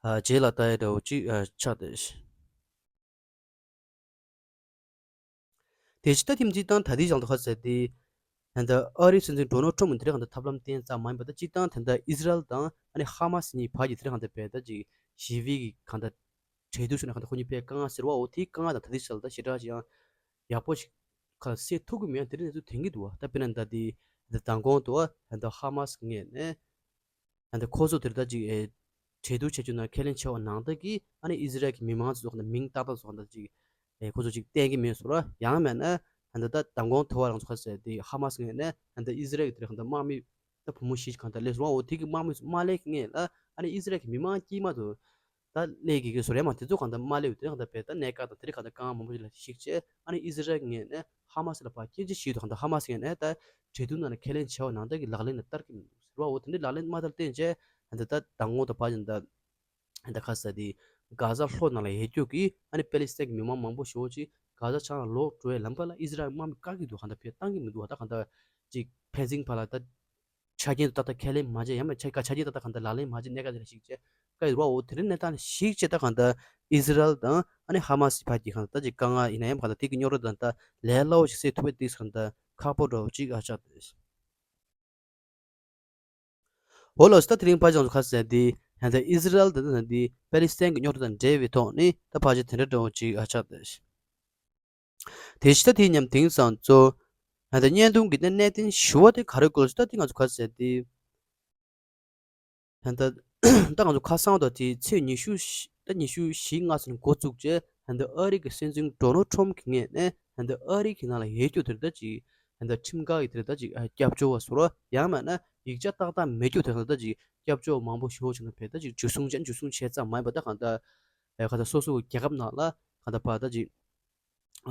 ཨ་རྗེས་ལ་ལྟ་ཡ་འདྲ་བོ་ཅིག་ཨ་ཆགས་བསྡད། དེ་ཕྱི་ད་ཐེངས་གཅིག་དང་ད་ལྟའི་ཞང་དུ་ཁ་གསལ་ཏེ། ད་ལྟ་ཨ་རིའི་སྲིད་འཛིན་ཌོ་ནལ་ཊམ་གྱིས་དེ་རིང་གང་ལྟར་ཐབས་ལམ་བསྟན་ཙམ་མ་ཡིན་པ་ད་སྤྱིར་བཏང་ད་ལྟ་ཨི་ཟི་རལ་དང་ཨ་ནི་ཧ་མ་སི་གཉིས་བར་གྱི་དེ་རིང་གང་ལྟར་བས་ད་ཅིག་ཞི་བའི་གི་གང་ལྟར་གྲོས་བསྡུར་བྱུང་ནས་གང་ལྟར་ཁོ་གཉིས་བས་དཀའ་ངལ་སེལ་བ་འོ་དེའི་དཀའ་ངལ་དང་ད་ལྟའི་ཞང་ད་ཞེ་དྲག་ཅིག་ཡང་ཡག་པོ་ཞིག་ག་སེལ་ཐུབ་ཀྱི་མེད་དེ་རིང་གནས་ཚུལ་ཐོན་གྱི་འདུག་བ། ད་དཔེར་ན་ད་ལྟའི་ད་ལྟ་མདང་དགོང་དུ་བ་ད་ལྟ་ཧ་མ་སི་ངོས་ནས། ཨ་ནི་ཁོ་ཚོ་དེར་ད་ཅིག་ཨེ་གྲོས་བསྡུར་བྱ་རྒྱུ་ནང་ཁས་ལེན་བྱས་པ་ནང་ལྟར་གྱི་ཨ་ནི་ཨི་ཟི་རལ་གྱི་མི་མང་ཚོ་ཚོ་ཁ་ད་མིང་ཏག་ཏག་ཚོ་ཁ་ད་ཅིག་ཨེ་ཁོ་ཚོ་ཅིག་བསྟན་གྱི་མེད་ཟེར་བ། ཡང་མེད་ན་ཨ་ནི་ད་མདང་དགོང་ཐོ་བ་རང་ཚོ་ཁ་ཟེར་དེ་ཧ་མ་སི་ངོས་ནས་ཨ་ནི་ད་ཨི་ཟི་རལ་གྱི་དེར་ཁ་ད་དམག་མི་ད་བུ་མོ་བཞི་ཁ་ད་སླེབས་སོང་བ། འོ་དེ་གི་དམག་མི་ཚོ་མ་སླེབས་ཀྱི་སྔོན་ལ་ཨ་ནི་ཨི་ཟི་རལ་གྱི་མི་མང་དཀྱུས་མ་ཚོ་ད་སླེབས་ཀྱི་གི་ཟེར་ཡ་མ་དེ་ཚོ་ཁ་ད་མ་སླེབས་དེ་ཁ་ད་བས་ད་གནད་འགག་དང་དེ་རིང་ཁ་ད་དཀའ་ངལ་མང་པོ་ཞིག་ལ་གཞིགས་བྱས་ཨ་ནི་ཨི་ཟི་རལ་གྱི་ངོས་ནས་ཧ་མ་སི་ལ་ཕར་སྐྱོན་བརྗོད་བྱེད་དུ་ཁ་ད་ཧ་མ་སི་ངོས་ནས་ད་གྲོས་བསྡུར་ནང་ལ་ཁས་ལེན་བྱས་པ་ནང་ལྟར་གྱི་ལག་ལེན་ལ་བསྟར་གྱི་མི་འདུག་ཟེར་བ། འོ་དེ་འདྲའི་ལག་ལེན་མ་བསྟར་བརྟེན་བྱས་ཨ་ནི་ད་མདང་དགོང་དང་བར་གྱི་ད་ཨ་ནི་ད་ཁ་ས་དེ་གྷ་ཟ་ལྷོ་ནང་ལ་ཡོད་རྒྱུ་གི་ཨ་ནི་པེ་ལི་སི་ཐན་གྱི་མི་མང་མང་པོ་ཞེ་པོ་ཅིག་གྷ་ཟ་བྱང་ལ་ལོག་འགྲོ་བའི་ལམ་ཁ་ལ་ཨི་ཟི་རལ་དམག་མི་བཀག་གི་འདུག་ཁ་ད་བས་བཏང་གི་མི་འདུག་ད་ཁ་ད་ཅིག་ཕན་ཚུན་བར་ལ་ད་ཆ་རྐྱེན་དུ་ཏག་ཏག་ཁས་ལེན་མ་བྱས་ཡང་མ་ཆ་ག་ཆ་རྐྱེན་ཏག་ཏག་གང་ལྟར་ལག་ལེན་མ་བྱས་གནད་འགག་དེ་ལ་གཞིགས་བྱས་བཀའ་ཡོད་ར། འོ་དེ་རིང་གནས་སྟངས་ལ་གཞིགས་བྱས་ད་གང་ལྟར་ཨི་ཟི་རལ་དང་ཨ་ནི་ཧ་མ་སི་བར་གྱི་གང་ལྟར་ད་ཅིག་དཀའ་ངལ་ཡིན་ན་ཡང་གང་ལྟར་དེ་གི་རྙོག་དྲ་དང་ད་ལས་སླ་བོ་ཞིག་སེལ་ཐུབ་པའི་ཏིག་གང་ལྟར་ཁག་པོ་འདྲ་བོ་ཅིག་ཨ་ཆགས་ཏེ། འོ་ལོ་སི་ད་དེ་རིང་ཕ་ཅང་ཚོ་ཁ་ཟེར་དེ་ད་ལྟ་ཨི་ཟི་རལ་དང་ད་ལྟ་དེ་པེ་ལི་སི་ཐན་གྱི་རྙོག་དྲ་དང་འབྲེལ་བའི་ཐོག་ནས་ད་ཕ་ཅང་དེ་འདྲ་འདྲ་བོ་ཅིག་ཨ་ཆགས་ཏེ། དེ་ཕྱི་ད་དེའི་མཉམ་དེང་སང་གཙོ། ད་ལྟ་བརྙན་ཐུང་གི་ནས་གནད་དོན་ཞུ་བ་དེ་ག་རེ་དགོས་ལ་ཞུ་ད་དེ་ང་ཚོ་ག་ཟེར་དེ། ད་ལྟ་ད་ང་ཚོ་ཁ་སང་དང་དེ་ཚེས་ཉི་ཤུ་ད་ཉི་ཤུ་བཞི་ལྔ་ཚོ་ནས་འགོ་བཙུགས་རྗེས་ད་ལྟ་ཨ་རི་གི་སྲིད་འཛིན་ཌོ་ནལ་ཊམ་གྱི་ངོས་ནས་ད་ལྟ་ཨ་རི་གི་ནང་ལ་ཡོད་རྒྱུ་དེར་ད་ཅིག་ད་ལྟ་ཁྲིམས་འགལ་གྱི་དེར་ད་ཅིག་སྐྱབས་བཅོལ་བ་ཟེར་བ་ཡང་མིན་ན་ཡིག་ཆ་ཏག་ཏག་མེད་རྒྱུ་དེར་ད་ཅིག་སྐྱབས་བཅོལ་བ་མང་པོ་ཞེ་པོ་ཅིག་ན་བས་ད་ཅིག་འཇུ་བཟུང་བྱས་འཇུ་བཟུང་བྱས་ཙམ་མ་ཡིན་པ་ད་གང་ལྟར་ག་ད་སོ་སོ་གི་རྒྱལ་ཁབ་ནང་ལ་གང་ལྟར་ཕར་ད་ཅིག་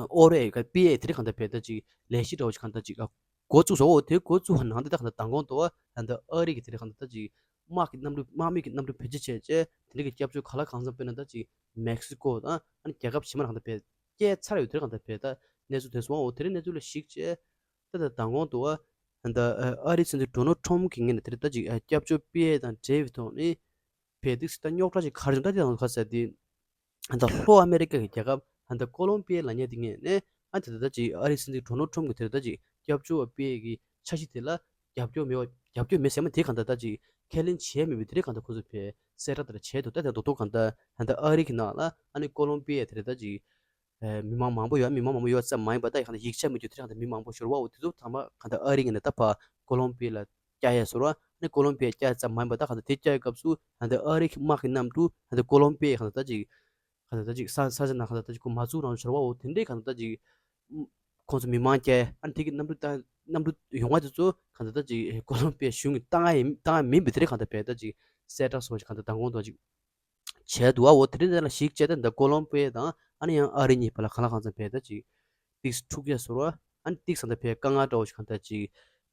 ཨོ་རེད་ག་པི་ཨེ་དེ་རིང་གང་ལྟར་བས་ད་ཅིག་ལས་གཞི་འདྲ་བོ་ཅིག་གང་ལྟར་ཅིག་འགོ་བཙུགས་སོ། འོ་དེ་འགོ་བཙུགས་པ་ནང་དེ་ད་གང་ལྟར་མདང་དགོང་དུ་བ་ད་ལྟ་ཨ་རི་གི་དེ་རིང་གང་ལྟར་ད་ཅིག་དམག་གི་གནམ་གྲུ་དམག་མི་གི་གནམ་གྲུ་བེད་སྤྱོད་བྱས་རྗེས་དེ་འདྲ་གི་སྐྱབས་བཅོལ་ག་ལ་གང་འཚམ་དཔེར་ན་ད་ཅིག་མེག་སི་ཀོ་དང་ཨ་ནི་རྒྱལ་ཁབ་གཞན་མ་གང་ལྟར་བས་བསྐྱལ་ཚར་ཡོད། དེ་རིང་གང་ལྟར་བས་ད་གནས་ཚུལ་ཐོན་སོང་། འོ་དེ་རིང་གནས་ཚུལ་ལ་གཞིགས་བྱས་ད་ད་མདང་དགོང་དུ་བ་ད་ལྟ་ཨ་རིའི་སྲིད་འཛིན་ཌོ་ནལ་ཊམ་གྱི་ངོས་ནས་དེ་རིང་ད་ཅིག་སྐྱབས་བཅོལ་པི་ཨེ་དང་འབྲེལ་བའི་ཐོག་ནས། བས་ཏིག་སི་ད་རྙོག་དྲ་ཅིག་ག་རེ་བྱུང་ད་དེ་དང་ག་ཟེར་དེ། ད་ལྷོ་ཨ་མེ་རི་ཀ་གི་རྒྱལ་ཁབ་ད་ཀོ་ལོམ་པི་ཡ་ལབ་མཁན་དེ་ངོས་ནས་ཨ་དེ་ད་ཅིག་ཨ་རིའི་སྲིད་འཛིན་ཌོ་ནལ་ཊམ་གྱི་དེ་ད་ཅིག་སྐྱབས་བཅོལ་བ་པི་ཡ་གི་འཆར་གཞི་དེ་ལ་རྒྱབ་སྐྱོར་མེད་པ་རྒྱབ་སྐྱོར་མེད་ཟེར་མ་དེ་གང་ལྟར་ད་ཅིག་ཁས་ལེན་བྱས་མེད་པའི་དེ་རིང་གང་ལྟར་ཁོ་ཚོ་བས་གསལ་བསྒྲགས་དེ་འདྲ་བྱས་འདུག་ད་དེ་རྡོག་རྡོག་གང་ལྟར་ད་ལྟ་ཨ་རི་གི་ནང་ལ་ཨ་ནི་ཀོ་ལོམ་པི་ཡ་དེ་རེད་ད་ཅིག་མི་མང་མང་པོ་ཡོད། མི་མང་མང་པོ་ཡོད་ཙམ་མ་ཡིན་པ་ད་གང་ལྟར་ཡིག་ཆ་མེད་རྒྱུ་དེ་རིང་གང་ལྟར་མི་མང་པོ་ཤོར་བ། འོ་དེ་ཚོ་ཚང་མ་གང་ལྟར་ཨ་རི་གི་ནས་ད་ཕར་ཀོ་ལོམ་པི་ཡ་ལ་བསྐྱལ་ཡས་ཟེར་བ། ཨ་ནི་ཀོ་ལོམ་པི་ཡ་བསྐྱལ་ཙམ་མ་ཡིན་པ་ད་གང་ལྟར་དེ་བསྐྱལ་བའི་སྐབས་སུ་ད་ལྟ་ཨ་རི་གི་དམག་གི་གནམ་གྲུ་ད་ལྟ་ཀོ་ལོམ་པི་ཡའི་གང་ལྟར་ད་ཅིག་གང་ལྟར་ད་ཅིག་ས་ས་ཆ་ནང་གང་ལྟར་ད་ཅིག་ཁོ་མ་བཙུགས་རང་བཞིན་བྱ་བ། འོ་དེ་འདྲའི་གང་ལྟར་ད་ཅིག་ཁོང་ཚོ་མི་མང་བསྐྱལ། ཨ་ནི་དེ་གི་གནམ་གྲུ་ད་གནམ་གྲུ་ཡོང་བ་དེ་ཚོ་གང་ལྟར་ད་ཅིག་ཀོ་ལོམ་པི་ཡ་གཞུང་གིས་བཏང་ཡ་ཡིན་བཏང་ཡ་མིན་པའི་དེ་འདྲའི་གང་ལྟར་བས་ད་ཅིག་གསལ་བསྒྲགས་སོགས་ཅིག་གང་ལྟར་མདང་དགོང་དུ་ཅིག་བྱས་འདུག་ཨ། འོ་དེ་རིང་དེ་ལ་གཞིགས་བྱས་ཏེ་འདི་ཀོ་ལོམ་པི་ཡ་དང་ཨ་ནི་ཡང་ཨ་རི་གཉིས་བར་ལ་གང་ལ་གང་འཚམ་བས་ད་ཅིག་ཏིག་འཁྲུག་ཡ་ཟེར་བ། ཨ་ནི་ཏིག་ས་འདི་བས་དཀའ་ངལ་འདྲ་བོ་ཞིག་གང་ལྟར་ཅིག་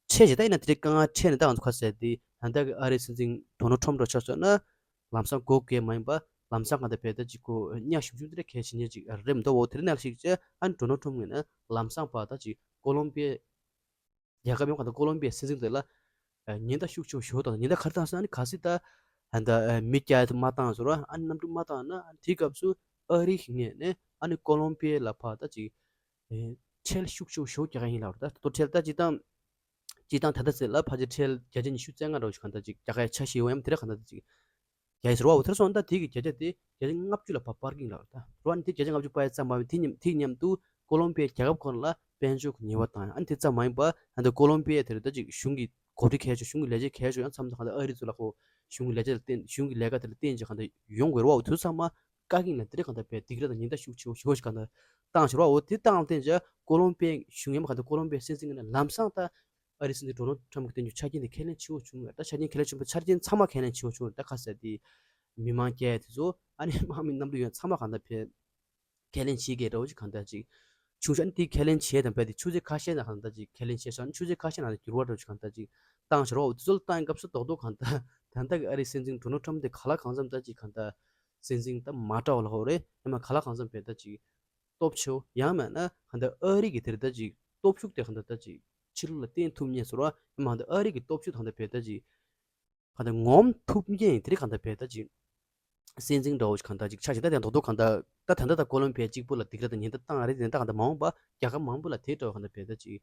འཕྲད་བྱས། ད་ཡིན་ན་དེ་རིང་དཀའ་ངལ་འཕྲད་ནས་ད་ང་ཚོ་ཁ་གསལ་དེ་ད་ལྟ་གི་ཨ་རིའི་སྲིད་འཛིན་ཌོ་ནལ་ཊམ་འདྲ་ཆ་བཞག་ན་ལམ་སང་སྒོ་བརྒྱབ་མ་ཡིན་པ་ལམ་སང་གང་ལྟར་བས་ད་ཅིག་ཁོ་གཉའ་ཞུམ་ཞུམ་དེ་འདྲ་གལ་ཆེ་ཉེ་ཅིག་རེད་མི་འདུག་འོ་དེ་རིང་ནས་གཞིགས་བྱས་ཨ་ནི་ཌོ་ནལ་ཊམ་ངོས་ནས་ལམ་སང་བར་ད་ཅིག་ཀོ་ལོམ་པི་ཡ་རྒྱལ་ཁབ་ཡོངས་གང་ལྟར་ཀོ་ལོམ་པི་ཡའི་སྲིད་འཛིན་དེ་ལ་ཉེན་བརྡ་ཤུགས་ཆེ་བོ་ཞིག་བཏང་། ཉེན་བརྡ་ག་རེ་བཏང་ཟེར་ན་ཨ་ནི་གལ་སྲིད་ད་ཨ་ནི་མི་བསྐྱལ་ཐུབ་མ་བཏང་ཟེར་བ། ཨ་ནི་གནམ་གྲུ་མ་བཏང་ན་ཨ་ནི་དེའི་སྐབས་སུ་ཨ་རི་གི་ངོས་ནས་ཨ་ནི་ཀོ་ལོམ་པི་ཡ་ལ་ཕར་ད་ཅིག་ཁྲལ་ཤུགས་ཆེ་བོ་ཞིག་རྒྱག་གི་ཡིན་ལབ་རེད། ད་ད་དུང་ཁྲལ་ད་སྤྱིར་བཏང་སྤྱིར་བཏང་ད་ལྟ་ཟེར་ལ་ཕལ་ཆེར་ཁྲལ་བརྒྱ་ཆ་ཉི་ཤུ་རྩ་ལྔ་འདྲ་བོ་ཞིག་གང་ལྟར་ཅིག་རྒྱག་གི་ཆ་ཞིག་ཡོད་ཡམ་དེ་འདྲ་གང་ལྟར་ཅིག་རྒྱག་གི་ཟེར་བ། འོ་དེར་སོང་ད་དེ་གི་བརྒྱ་ཆ་དེ་བརྒྱ་ཆ་ལྔ་བཅུ་ལ་ཕར་སྤར་གྱི་ཡིན་ལབ་རེད། ད་རེད་བ། ཨ་ནི་དེ་བརྒྱ་ཆ་ལྔ་བཅུ་སྤར་ཡ་ཙམ་མ་ཡིན་དེ་མཉམ་དེ་མཉམ་དུ་ཀོ་ལོམ་པི་ཡའི་རྒྱལ་ཁབ་ཁོ་ན་ལ་དཔལ་འབྱོར་གྱི་ཉེས་པ་བཏང་ཡ། ཨ་ནི་དེ་ཙམ་མ་ཡིན་པ་ད་ལྟ་ཀོ་ལོམ་པི་ཡ་དེ་རེད་ད་ཅིག་གཞུང་གི་གོ་སྒྲིག་གལ་ཆེ་གཞུང་གི་ལས་བྱེད་གལ་ཆེ་ཡང་མཚམས་དང་གང་ལྟར་ཨ་རི་ཚོ་ལ་ཁོ་གཞུང་གི་ལས་བྱེད་ལ་བརྟེན་གཞུང་གི་ལས་ཀ་དེ་ལ་བརྟེན་བྱས་གང་ལྟར་ཡོང་དགོས་རེད་བ། འོ་དེ་ཚང་མ་བཀག་གི་ཡིན་ལ་དེ་རིང་གང་ལྟར་བས་སྡིགས་ར་དང་ཉེན་བརྡ་ཤུགས་ཆེ་བོ་ཞེ་པོ་ཞིག་གང་ལྟར་བཏང་ཞེས་རེད་བ། འོ་དེ་བཏང་བརྟེན་བྱས་ཀོ་ལོམ་པི་ཡའི་གཞུང་ཡང་མ་གང་ལྟར་ཀོ་ལོམ་པི་ཡའི་སྲིད་འཛིན་གྱི་ལམ་སང་ད་ཨ་རིའི་སྲིད་འཛིན་ཌོ་ནལ་ཊམ་གྱི་སྟེང་དུ་ཆ་རྐྱེན་དེ་ཁས་ལེན་ཆེ་བོ་བྱུང་བས། ད་ཆ་རྐྱེན་ཁས་ལེན་བྱུང་བས་ཆ་རྐྱེན་ཚང་མ་ཁས་ལེན་ཆེ་བོ་བྱུང་བས། ད་ཁ་གསལ་དེ་མི་མང་སྐྱེལ་དེ་ཚོ་ཨ་ནི་དམག་མི་གནམ་གྲུ་ཡོང་ཚང་མ་གང་ལྟར་བས་ཁས་ལེན་བྱེད་དགོས་འདྲ་བོ་ཅིག་གང་ལྟར་ཅིག་བྱུང་ཤག་ཨ་ནི་དེ་ཁས་ལེན་བྱས་དང་བས་དེ་ཆུ་ཚོད་ཁ་ཤས་ནང་གང་ལྟར་ཅིག་ཁས་ལེན་བྱས་ཤག་ཨ་ནི་ཆུ་ཚོད་ཁ་ཤས་ནང་དེ་འགྱུར་བ་འདྲ་བོ་ཅིག་གང་ལྟར་ཅིག་བཏང་ཤག་རོ། འོ་དེ་ཚོ་ལ་བཏང་སྐབས་སུ་རྡོག་རྡོག་གང་ལྟར་ད་ལྟ་གི་ཨ་རིའི་སྲིད་འཛིན་ཌོ་ནལ་ཊམ་དེ་ག་ལ་གང་འཚམ་ད་ཅིག་གང་ལྟར་སྲིད་འཛིན་ད་མ་དྲག་པ་ལ་ཧོ་རེད། ཡང་མ་ག་ལ་གང་འཚམ་བས་ད་ཅིག་སྟོབས་ཆེ་བོ་ཡང་མེད་ན་གང་ལྟར་ཨ་རི་གི་དེར་ད་ཅིག་སྟོབས་ཤུགས་དེ་གང་ལྟར་ད་ཅིག་ཕྱི་ལོགས་ལ་བསྟན་ཐུབ་མཁན་ཟེར་བ། ཡང་མ་གང་ལྟར་ཨ་རི་གི་སྟོབས་ཤུགས་གང་ལྟར་བས་ད་ཅིག་གང་ལྟར་ངོམ་ཐུབ་མཁན་དེ་རིང་གང་ལྟར་བས་ད་ཅིག་ སྲིད་འཛིན་འདྲ་བོ་ཞིག་གང་ལྟར་ཅིག་ཆགས་ཤིང་། ད་དེ་རྡོག་རྡོག་གང་ལྟར་ད་ད་ལྟ་ད་ཀོ་ལོམ་པི་ཡ་གཅིག་པུ་ལ་སྡིགས་ར་དང་ཉེན་བརྡ་བཏང་རེད་དེ། ད་གང་ལྟར་མ་འོངས་པ་རྒྱལ་ཁབ་མང་པོ་ལ་དེ་འདྲ་བོ་གང་ལྟར་བེད་ད་ཅིག་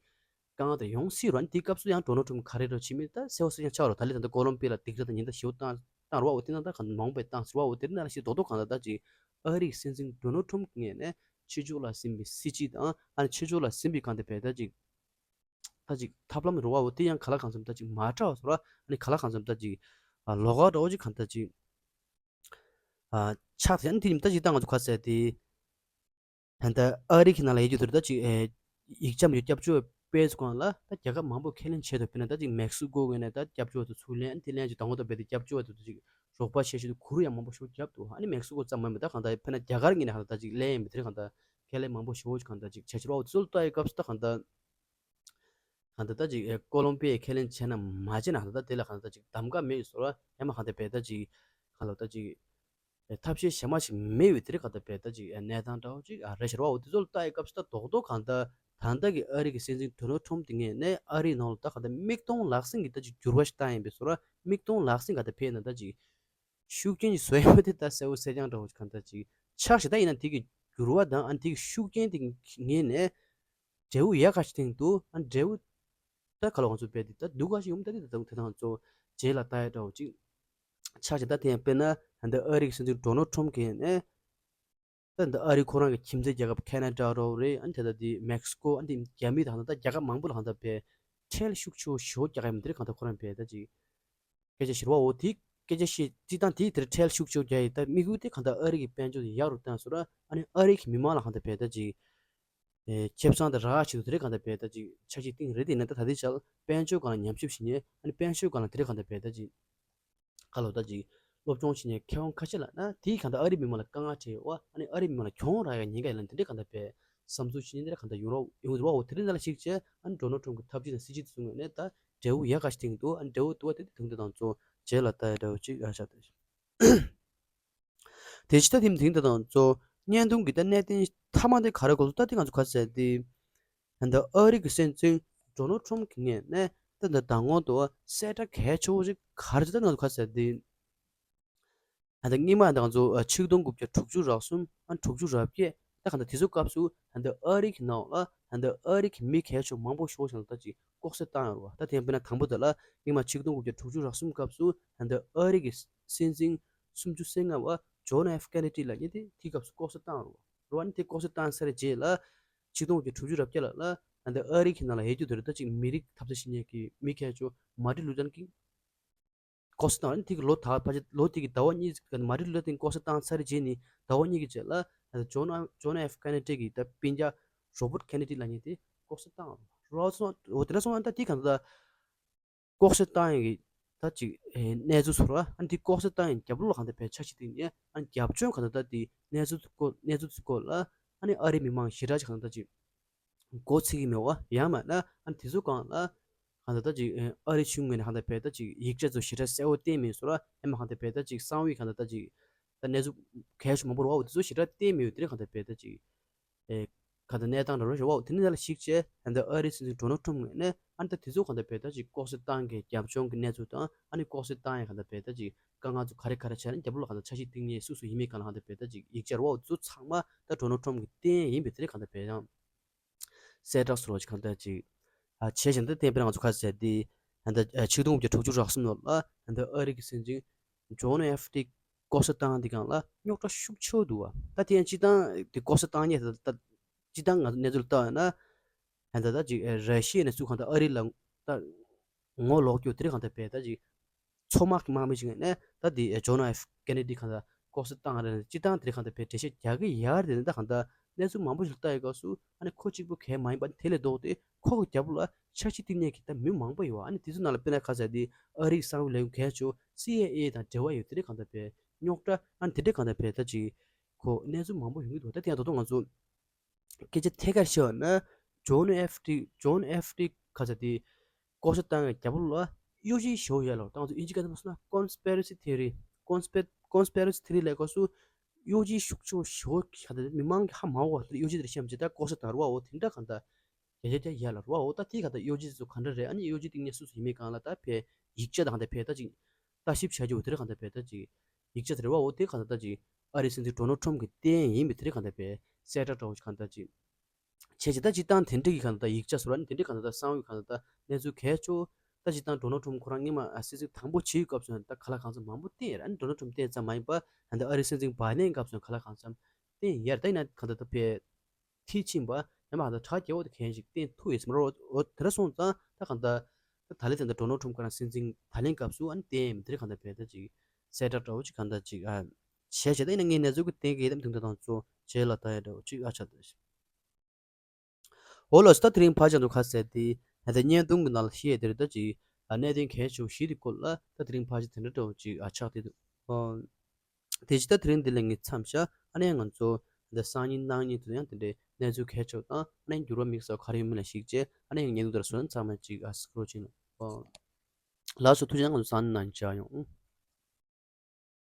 དཀའ་ངལ་དེ་ཡོང་སྲིད་རེད། དེའི་སྐབས་སུ་ཡང་ཌོ་ནལ་ཊམ་ག་རེ་འདྲ་བྱེད་མིན་ད་གསལ་པོ་གསལ་རྐྱང་ཆགས་རོགས། ད་ལས་ད་ལྟ་ཀོ་ལོམ་པི་ཡ་ལ་སྡིགས་ར་དང་ཉེན་བརྡ་ཞེ་པོ་བཏང་བཏང་རེད་བ། འོ་དེ་ན་ད་གང་མང་པོས་བཏང་ཟེར་བ། འོ་དེ་ན་ལ་ཞིག་རྡོག་རྡོག་གང་ལྟར་ད་ཅིག་ཨ་རིའི་སྲིད་འཛིན་ཌོ་ནལ་ཊམ་ངོས་ནས་ཕྱི་ཕྱོགས་ལ་ཟིན་པའི་སྲིད་ཇུས་དང་ཨ་ནི་ཕྱི་ཕྱོགས་ལ་ཟིན་པའི་གང་ལྟར་བེད་ད་ཅིག་ད་ཅིག་ཐབས་ལམ་རེད་བ། འོ་དེ་ཡང་ག་ལ་གང་འཚམ་ད་ཅིག་མ་འདྲ་བ་བཟོ་ར། ཨ་ནི་ག་ལ་གང་འཚམ་ད་ཅིག་ཨ་ལོགས་ཀ་འདྲ་བོ་ཅིག་གང་ད་ཅིག་ཨ་ཆགས་ཏེ། ཨ་ནི་དེ་ཉིན་ད་ཅིག་ད་ང་ཚོ་ག་ཟེར་དེ། ད་ལྟ་ཨ་རི་གི་ནང་ལ་ཡོད་རྒྱུ་དེར་ད་ཅིག་ཨེ་ཡིག་ཆ་མ་ཡོད་སྐྱབས་བཅོལ་བ་སྤེལ་ཚུལ་སྒང་ལ་ད་རྒྱལ་ཁབ་མང་པོ་ཁས་ལེན་བྱས་འདུག་དཔེར་ན་ད་ཅིག་མེག་སི་ཀོ་ངོས་ནས་ད་སྐྱབས་བཅོལ་བ་དེ་ཚུར་ལེན། ཨ་ནི་དེ་ལེན་ཅིག་དང་པོ་དང་རྦད་དེ་སྐྱབས་བཅོལ་བ་དེ་ཚོ་ཅིག་རོགས་པ་བྱེད་ཆེད་དུ་གུ་རུ་ཡང་མང་པོ་ཞིག་བརྒྱབ་འདུག་ཨ་ནི་མེག་སི་ཀོ་ཙམ་མ་ཡིན་པ་ད་གང་ལྟར་དཔེར་ན་རྒྱ་གར་ངོས་ནས་གང་ལྟར་ད་ཅིག་ལེན་ཡིན་པ་དེར་གང་ལྟར་ཁས་ལེན་མང་པོ་ཞིག་གང་ལྟར་ཅིག་བྱས་ཕྱིར་བ། འོ་དེ་ཚོ་ལ་ལྟ་ཡི་སྐབས་སུ་ད་གང་ལྟར། གང་ལྟར་ད་ཅིག་ཨེ་ཀོ་ལོམ་པི་ཡས་ཁས་ལེན་བྱས་ན་མ་བྱས་ན་གང་ལྟར་ད་དེ་ལ་གང་ལྟར་ད་ཅིག་གདམ་ག་མེད་བཟོ་ར། ཡང་མ་གང་ལྟར་བེད་ད་ཅིག་གང་ལྟར་ད་ཅིག་ཨེ་ཐབས་ཤེས་གཞན་མ་ཞིག་མེད་པའི་དེ་རིང་གང་ལྟར་བེད་ད་ཅིག་ཨེ་གནས་སྟངས་འདྲ་བོ་ཅིག་ཨ་རེད་ཤག་ར་བ། འོ་དེ་ཚོ་ལ་ལྟ་ཡི་སྐབས་སུ་ད་རྡོག་རྡོག་གང་ལྟར་ད་ལྟ་གི་ཨ་རི་གི་སྲིད་འཛིན་ཌོ་ནལ་ཊམ་དེ་ངོས་ནས་ཨ་རིའི་ནང་ལ་ད་གང་ལྟར་མིག་མཐོང་ལག་ཟིན་གྱི་ད་ཅིག་འགྱུར་བ་ཞིག་བཏང་ཡིན་པའི་བཟོ་ར། མིག་མཐོང་ལག་ཟིན་གང་ལྟར་བེད་ན་ད་ཅིག་ཤུགས་རྐྱེན་ཞིག་བཟོ་ཡ་མ་དེ་ད་གསལ་པོ་གསལ་རྐྱང་འདྲ་བོ་གང་ལྟར་ཅིག་ཆགས་ཤིག་ད་ཡིན་ན་དེ་གི་འགྱུར་བ་དང་ཨ་ནི་དེ་གི་ཤུགས་རྐྱེན་དེ་ངོས་ནས་འབྲས་བུ་ཡག་ག་ཞིག་སྟེང་དུ་ཨ་འབྲས་བུ་ད་ག་ལ་ང་ཚོ་བས་དེ་ད་སྡུག་ག་ཞིག་ཡོང་ད་དེ་ད་དེ་དང་ཚོ་རྗེས་ལ་ལྟ་ཡ་འདྲ་བོ་ཅིག་ཆགས་ཤིག་ད་དེ་ཡང་དཔེར་ན་ད་ལྟ་ཨ་རི་གི་སྲིད་འཛིན་ཌོ་ནལ་ཊམ་གིས་ནས་ད་ད་ཨ་རི་ཁོ་རང་གི་ཁྱིམ་མཚེས་རྒྱལ་ཁབ་ཁེ་ན་ཌ་འདྲ་བོ་རེད། ཨ་ནི་དེ་ད་དེ་མེག་སི་ཀོ། ཨ་ནི་དེ་རྒྱ་མི་དང་ད་ལྟ་རྒྱལ་ཁབ་མང་པོ་ལ་གང་ལྟར་བས་ཁྲལ་ཤུགས་ཆེ་བོ་ཞེ་པོ་རྒྱག་ག་ཡིན་མི་དེ་རེད། གང་ལྟར་ཁོ་རང་བས་ད་ཅིག་སྐད་ཆ་བཤད་པ་འོ་དེ་སྐད་ཆ་བཤད་སྤྱི་བཏང་དེའི་དེར་ཁྲལ་ཤུགས་ཆེ་བོ་རྒྱག་ཡིན། ད་དམིགས་ཡུལ་དེ་གང་ལྟར་ཨ་རི་གི་དཔལ་འབྱོར་དེ་ཡག་རུ་བཏང་བཟོ་ར། ཨ་ནི་ཨ་རི་གི་མི་མང་ལ་གང་ལྟར་བས་ད་ཅིག་ཨེ་ཁེ་བཟང་དེ་རག་ཆེད་དུ་དེ་རིང་གང་ལྟར་བས་ད་ཅིག་འཆར་གཞི་བཏིང་རེད། དེ་ཡིན་ན་ད་ད་ལྟའི་ཆར་དཔལ་འབྱོར་སྒང་ལ་ཉམས་ཞིབ་བྱེད་མཁན། ཨ་ནི་དཔལ་འབྱོར་སྒང་ལ་དེ་རིང་གང་ལྟར་བས་ད་ཅིག་ཁ་ལོ་ད་ཅིག་སློབ་སྦྱོང་བྱེད་མཁན་མཁས་དབང་ཁ་ཤས་ལ་ན་དེས་གང་ལྟར་ཨ་རི་མི་མང་ལ་དཀའ་ངལ་འཕྲད་ཡོད་པ། ཨ་ནི་ཨ་རི་མི་མང་ལ་གྱོང་རག་ཡ་ཉེན་ཁ་ཡོད་ལ་དེ་འདྲའི་གང་ལྟར་བས་བསམ་ཚུལ་བྱེད་མཁན་དེ་འདྲ་གང་ལྟར་ཡོང་རོགས་ཡོང་རོགས་འོ་དེ་རིང་ད་ལ་ཞིག་བྱས། ཨ་ནི་ཌོ་ནལ་ཊམ་གི་ཐབས་ཇུས་དང་སྲིད་ཇུས་དེ་ཚོ་ངོས་ནས་ད་འབྲས་བུ་ཡག་ག་ཞིག་སྟེང་དུ་ཨ་ནི་འབྲས་བུ་བསྡུ་བ་དེ་དེ་དང་དེ་དང་ཚོ་རྗེས་ལ་ལྟ་ཡ་འདྲ་བོ་ཅིག་ཨ་ཆགས་ཏེ། དེ་ཕྱི་ད་དེ་དེང་དེ་དང་གཙོ་བོ་བརྙན་ཐུང་གི་ད་གནད་དོན་མཐའ་མ་དེ་ག་རེ་གོ་ལ་ད་དེ་ང་ཚོ་ག་ཟེར་དེ། ད་ལྟ་ཨ་རི་གི་སྲིད་འཛིན་ཌོ་ནལ་ཊམ་གྱི་ངོས་ནས་ད་ལྟ་མདང་དགོང་དུ་གསལ་བསྒྲགས་གལ་ཆེ་བོ་ཞིག་ག་རེ་ད་ང་ཚོ་ག་ཟེར་དེ། ད་ལྟ་སྔོན་མ་ད་ང་ཚོ་ཆིག་སྟོང་དགུ་བརྒྱ་དྲུག་ཅུ་རེ་གསུམ་ཨ་དྲུག་ཅུ་རེ་བརྒྱད་ད་ག་ད་དེ་ཚོའི་སྐབས་སུ་ད་ལྟ་ཨ་རི་གི་ནང་ལ་ད་ལྟ་ཨ་རི་གི་མི་གལ་ཆེ་བོ་མང་པོ་ཞིག་ད་ལྟ་ཅིག་ལྐོག་ཟ་བཏང་ཡོད་རེད་བ། ད་དེ་ཡང་དཔེར་ན་དང་པོ་དེ་ལ་སྔོན་མ་ཆིག་སྟོང་དགུ་བརྒྱ་དྲུག་ཅུ་རེ་གསུམ་སྐབས་སུ་ད་ལྟ་ཨ་རི་གི་སྲིད་འཛིན་སུམ་ཅུ་སོ་ལྔ་བ་ཇོན་ཨེཕ་ཀེ་ནེ་ཌི་ལབ་མཁན་དེ་དེའི་སྐབས་སུ་ལྐོག་ཟ་བཏང་ཡོད་རེད་བ། ཨ་ནི་དེ་ལྐོག་ཟ་བཏང་ཚར་རྗེས་ལ་ཆིག་སྟོང་དགུ་བརྒྱ་དྲུག་ཅུ་རེ་བརྒྱད་ལ་ལ་ད་ལྟ་ཨ་རི་གི་ནང་ལ་ཡོད་རྒྱུ་དེ་རེད། ད་ཅིག་མི་རིགས་འཐབ་རྩོད་བྱེད་མཁན་གྱི་མི་གལ་ཆེ་བོ་མར་ཊིན་ལུ་ཐར་ཀིང་ལྐོག་ཟ་བཏང་། ཨ་ནི་དེ་གི་ལོ་ད་ཕལ་ཆེར་ལོ་དེ་གི་ཟླ་བ་གཉིས་ཀྱི་མར་ཊིན་ལུ་ཐར་ཀིང་ལྐོག་ཟ་བཏང་ཚར་རྗེས་ནི་ཟླ་བ་གཉིས་ཀྱི་རྗེས་ལ་ཇོན་ཨ་ཇོན་ཨེཕ་ཀེ་ནེ་ཌི་གི་ད་སྤུན་ཀྱག་རོ་བར་ཊི་ཀེ་ནེ་ཌི་ལབ་མཁན་དེ་ལྐོག་ཟ་བཏང་། རོ་སོང་འོ་དེ་འདྲ་སོང་ཨ་ད་དེ་གང་ལྟར་ལྐོག་ཟ་བཏང་ཡག་གི་ད་ཅིག་ཨེ་གནས་ཚུལ་ཚོར་བ། ཨ་ནི་དེ་ལྐོག་ཟ་བཏང་ཡག་རྒྱབ་ལོགས་ལ་གང་ལྟར་བས་འཆར་གཞི་བཏིང་ནས་ཨ་ནི་རྒྱབ་ལྗོངས་གང་ལྟར་ད་དེ་གནས་ཚུལ་སྐོར་གནས་ཚུལ་སྐོར་ལ་ཨ་ནི་ཨ་རིའི་མི་མང་ཞེ་དྲག་ཅིག་གང་ལྟར་ད་ཅིག་མགོ་ཚོད་ཀྱི་མེད་པ། ཡང་མིན་ན་ཨ་ནི་དེ་ཚོ་སྒང་ལ་གང་ལྟར་ད་ཅིག་ཨ་རི་ཆུང་ངོས་ནས་གང་ལྟར་བས་ད་ཅིག་ཡིག་ཆ་ཚོ་ཞེ་དྲག་གསལ་པོ་བསྟན་མེད་ཟེར་བ། ཡང་མིན་གང་ལྟར་བས་ད་ཅིག་གསང་བའི་གང་ལྟར་ད་ཅིག་ད་གནས་ཚུལ་གལ་ཆེ་མང་པོ་རེད་བ། དེ་ཚོ་ཞེ་དྲག་བསྟན་མེད་པའི་དེ་རིང་གང་ལྟར་བས་ད་ཅིག་ཨེ་གང་ལྟར་གནས་སྟངས་འདྲ་བོ་རེད་བ། དེ་ནས་ལ་ཞིག་བྱས་ད་ལྟ་ཨ་རིའི་སྲིད་འཛིན་ཌོ་ནལ་ཊམ་ངོས་ནས་ཨ་ནི་ད་དེ་ཚོ་གང་ལྟར་བས་ད་ཅིག་ལྐོག་ཟ་བཏང་གི་རྒྱབ་ལྗོངས་ཀྱི་གནས་ཚུལ་དང་ཨ་ནི་ལྐོག་ཟ་བཏང་ཡག་གང་ལྟར་བས་ད་ཅིག་དཀའ་ངལ་ཚོ་ག་རེ་ག་རེ་བྱས་ནས་རྒྱབ་ལོགས་ལ་གང་ལྟར་འཆར་གཞི་བཏིང་མཁན་སུ་སུ་ཡིན་མིན་སྒང་ལ་གང་ལྟར་བས་ད་ཅིག་ཡིག་ཆ་རེད་བ། དེ་ཚོ་ཚང་མ་ད་ཌོ་ནལ་ཊམ་གིས་བསྟན་ཡིན་པའི་དེ་རིང་གང་ལྟར་བས་ཡང་། གསལ་བསྒྲགས་སོགས་ཀྱི་གང་ལྟར་ཅིག་ཨ་བྱས་ཤིང་། ད་དེ་དཔེར་ང་ཚོ་ཁ་གསལ་ཏེ་ད་ལྟ་ཨ་ཆིག་སྟོང་དགུ་བརྒྱ་དྲུག་ཅུ་རེ་གསུམ་ལོ་ལ་ད་ལྟ་ཨ་རི་གི་སྲིད་འཛིན་ཇོན་ཨེཕ་ཀེ་ནེ་ཌི་ལྐོག་ཟ་བཏང་དེ་སྒང་ལ་རྙོག་དྲ་ཤུགས་ཆེ་བོ་འདུག་བ། ད་དེ་ཡང་སྤྱིར་བཏང་དེ་ལྐོག་ཟ་བཏང་མཁན་ད་ད་སྤྱིར་བཏང་ང་ཚོ་གནས་ཚུལ་ལྟ་ཡོད་ན་ད་ད་ད་ཅིག་ཨ་ར་ཤི་ཡ་ནས་ཚུར་གང་ལྟར་ཨ་རི་ལ་ད་ངོ་ལོག་རྒྱུ་དེ་རིང་གང་ལྟར་བས་ད་ཅིག་མཚོ་དམག་གི་དམག་མི་ཞིག་ནས་ད་དེ་ཇོན་ཨེཕ་ཀེ་ནེ་ཌི་གང་ལྟར་ལྐོག་ཟ་བཏང་རེད། སྤྱིར་བཏང་དེ་རིང་གང་ལྟར་བས་འགྲེལ་བཤད་རྒྱག་གི་ཡོད་རེད། ད་གང་ལྟར་གནས་ཚུལ་མང་པོ་ཞིག་ལ་ལྟ་ཡི་སྐབས་སུ་ཨ་ནི་ཁོ་གཅིག་པུ་གང་མ་ཡིན་པ་དེ་ལས་ལྡོག་སྟེ་ཁོ་གི་རྒྱབ་ལ་འཆར་གཞི་བཏིང་མཁན་གྱི་ད་མི་མང་པོ་ཡོད། ཨ་ནི་དེ་ཚོ་ནང་ལ་དཔེར་ན་ཁ་གསལ་ཏེ་ཨ་རིའི་གསང་བའི་ལས་ཁུངས་གལ་ཆེ་བོ་སི་ཨའི་ཨེ་དང་འབྲེལ་བ་ཡོད་དེ་རིང་གང་ལྟར་བས་རྙོག་དྲ་ཨ་ནི་དེ་འདྲས་གང་ལྟར་བས་ད་ཅིག་ཁོ་གནས་ཚུལ་མང་པོ་ཡོང་གི་འདུག་ད་དེ་ཡང་ད་དུང་ང་ཚོ་སྐད་ཆ་ཐད་ཀར་བཤད་པ་ན་ཇོན་ཨེཕ་ཀེ་ཇོན་ཨེཕ་ཀེ་ནེ་ཌི་ག་ཚོད་དེ་ལྐོག་ཟ་བཏང་བའི་རྒྱབ་ལོགས་ལ་གཡོ་ཇུས་ཞེ་པོ་ཡོད་ལ། ད་ང་ཚོ་དབྱིན་ཇི་སྐད་ནང་ལ་ན་ཀོན་སི་པི་རེ་སི་ཐི་ཡོ་རི། ཀོན་སི་པི་ཀོན་སི་པི་རེ་སི་ཐི་ཡོ་རི་ལབ་སྐབས་སུ་གཡོ་ཇུས་ཤུགས་ཆེ་བོ་ཞེ་པོ་ག་ཚོད་མི་མང་གི་ཧ་མ་གོ་བ་གཡོ་ཇུས་དེ་འདྲ་བཤད་མི་བྱེད། ད་ལྐོག་ཟ་བཏང་རེད་བ། འོ་དེ་འདྲ་གང་ལྟར་ཡ་ཡ་ཡ་ཡ་ལ་རེད་བ། འོ་ད་དེ་གང་ལྟར་གཡོ་ཇུས་དེ་ཚོ་ག་འདྲ་རེད། ཨ་ནི་གཡོ་ཇུས་བཏིང་མཁན་སུ་སུ་ཡིན་མིན་སྒང་ལ་ད་བས་ཡིག་ཆ་དང་གང་ལྟར་བས་ད་ཅིག་ལྟ་ཞིབ་བྱ་རྒྱུ་དེ་རིང་གང་ལྟར་བས་ད་ཅིག་ ཡིག་ཆ་དེ་རེད་བ། འོ་དེ་གང་ལྟར་ད་ཅིག་ཨ་རིའི་སྲིད་འཛིན་ཌོ་ནལ་ཊམ་གྱིས་བསྟན་ཡིན་པའི་དེ་རིགས་གང་ལྟར་བས་གསལ་བསྒྲགས་འདྲ་བོ་ཅིག་གང་ལྟར་ཅིག་བྱས་ཅིག་ད་སྤྱིར་བཏང་དེ་འདྲ་གི་གང་ལྟར་ཡིག་ཆ་ཟེར་བ་ནི་དེ་འདྲ་གང་ལྟར་གསང་བའི་གང་ལྟར་གནས་ཚུལ་གལ་ཆེ་བོ། ད་སྤྱིར་བཏང་ཌོ་ནལ་ཊམ་ཁོ་རང་སྔོན་མ་ཨ་སྲིད་འཛིན་དང་པོ་བྱེད་ཡུལ་སྐབས་སུ་ད་ག་ལ་གང་འཚམ་མང་པོ་བསྟན་ཡོད་རེད། ཨ་ནི་ཌོ་ནལ་ཊམ་བསྟན་ཙམ་མ་ཡིན་པ་ད་ལྟ་ཨ་རིའི་སྲིད་འཛིན་བྷའི་ཌེན་སྐབས་སུ་ག་ལ་གང་འཚམ་བསྟན་ཡོད་རེད། ད་ཡིན་ན་གང་ལྟར་ད་ཕེ་མཐིལ་ཕྱིན་པ་ཡང་མ་གང་ལྟར་གྲ་རྒྱས་པོ་དེ་གན་ཞིག་བསྟན་ཐུབ་ཡོད་སྲིད་མ་རེད། འོ་དེ་འདྲ་སོང་ཙང་ད་གང་ལྟར་ད་ད་ལན་ད་ལྟ་ཌོ་ནལ་ཊམ་ཁོ་རང་སྲིད་འཛིན་ད་ལན་སྐབས་སུ་ཨ་ནི་བསྟན་ཡོད་མེད་དེ་རིགས་གང་ལྟར་བས་ད་ཅིག་གསལ་བསྒྲགས་འདྲ་བོ་ཅིག་གང་ལྟར་ཅིག་ཨ་བྱས་བྱས་ད་ཡིན་ན་ངས་གནས་ཚུལ་གྱི་བསྟན་གྱི་ཡོད་དམ་དུང་ད་དང་གཙོ་བྱས་ལ་ད་ཡ་འདྲ་བོ་ཅིག་ཨ་ཆགས་ད། འོ་ལགས་སོ། ད་དེ་རིང་ཕལ་ཆེར་དུ་ཁ་གསལ་ཏེ་ད་ལྟ་བརྙན་ཐུང་གི་ནང་ལ་བཤད་དེ་རེད། ད་ཅིག་ཨ་གནད་དོན་གལ་ཆེ་བོ་བཞི་དེ་སྐོར་ལ་ད་དེ་རིང་ཕལ་ཆེར་དེ་འདྲ་འདྲ་བོ་ཅིག་ཨ་ཆགས་བསྡད་འདུག་ཨོ། དེ་བཞིན་ད་དེ་རིང་འདི་ལ་ངས་མཚམས་བཞག་ཨ་ནི་ང་ཚོ་ད་སང་ཉིན་གནངས་ཉིན་དུ་ཡང་དེ་འདྲའི་གནས་ཚུལ་གལ་ཆེ་བོ་དང་ཨ་ནི་འགྱུར་བ་དམིགས་བསལ་ག་རེ་ཡོད་མེད་ལ་གཞིགས་བྱས་ཨ་ནི་ངས་བརྙན་ཐུང་དེ་ལ་བཟོ་ན་ཚང་མ་ཅིག་ཨ་སི་ཀྲོལ་བྱེད་ན། ཨོ། ལགས་སོ། ཐུགས་རྗེ་གནང་། ང་ཚོ་སང་ཉིན་ནང་མཇལ་ཡོང་།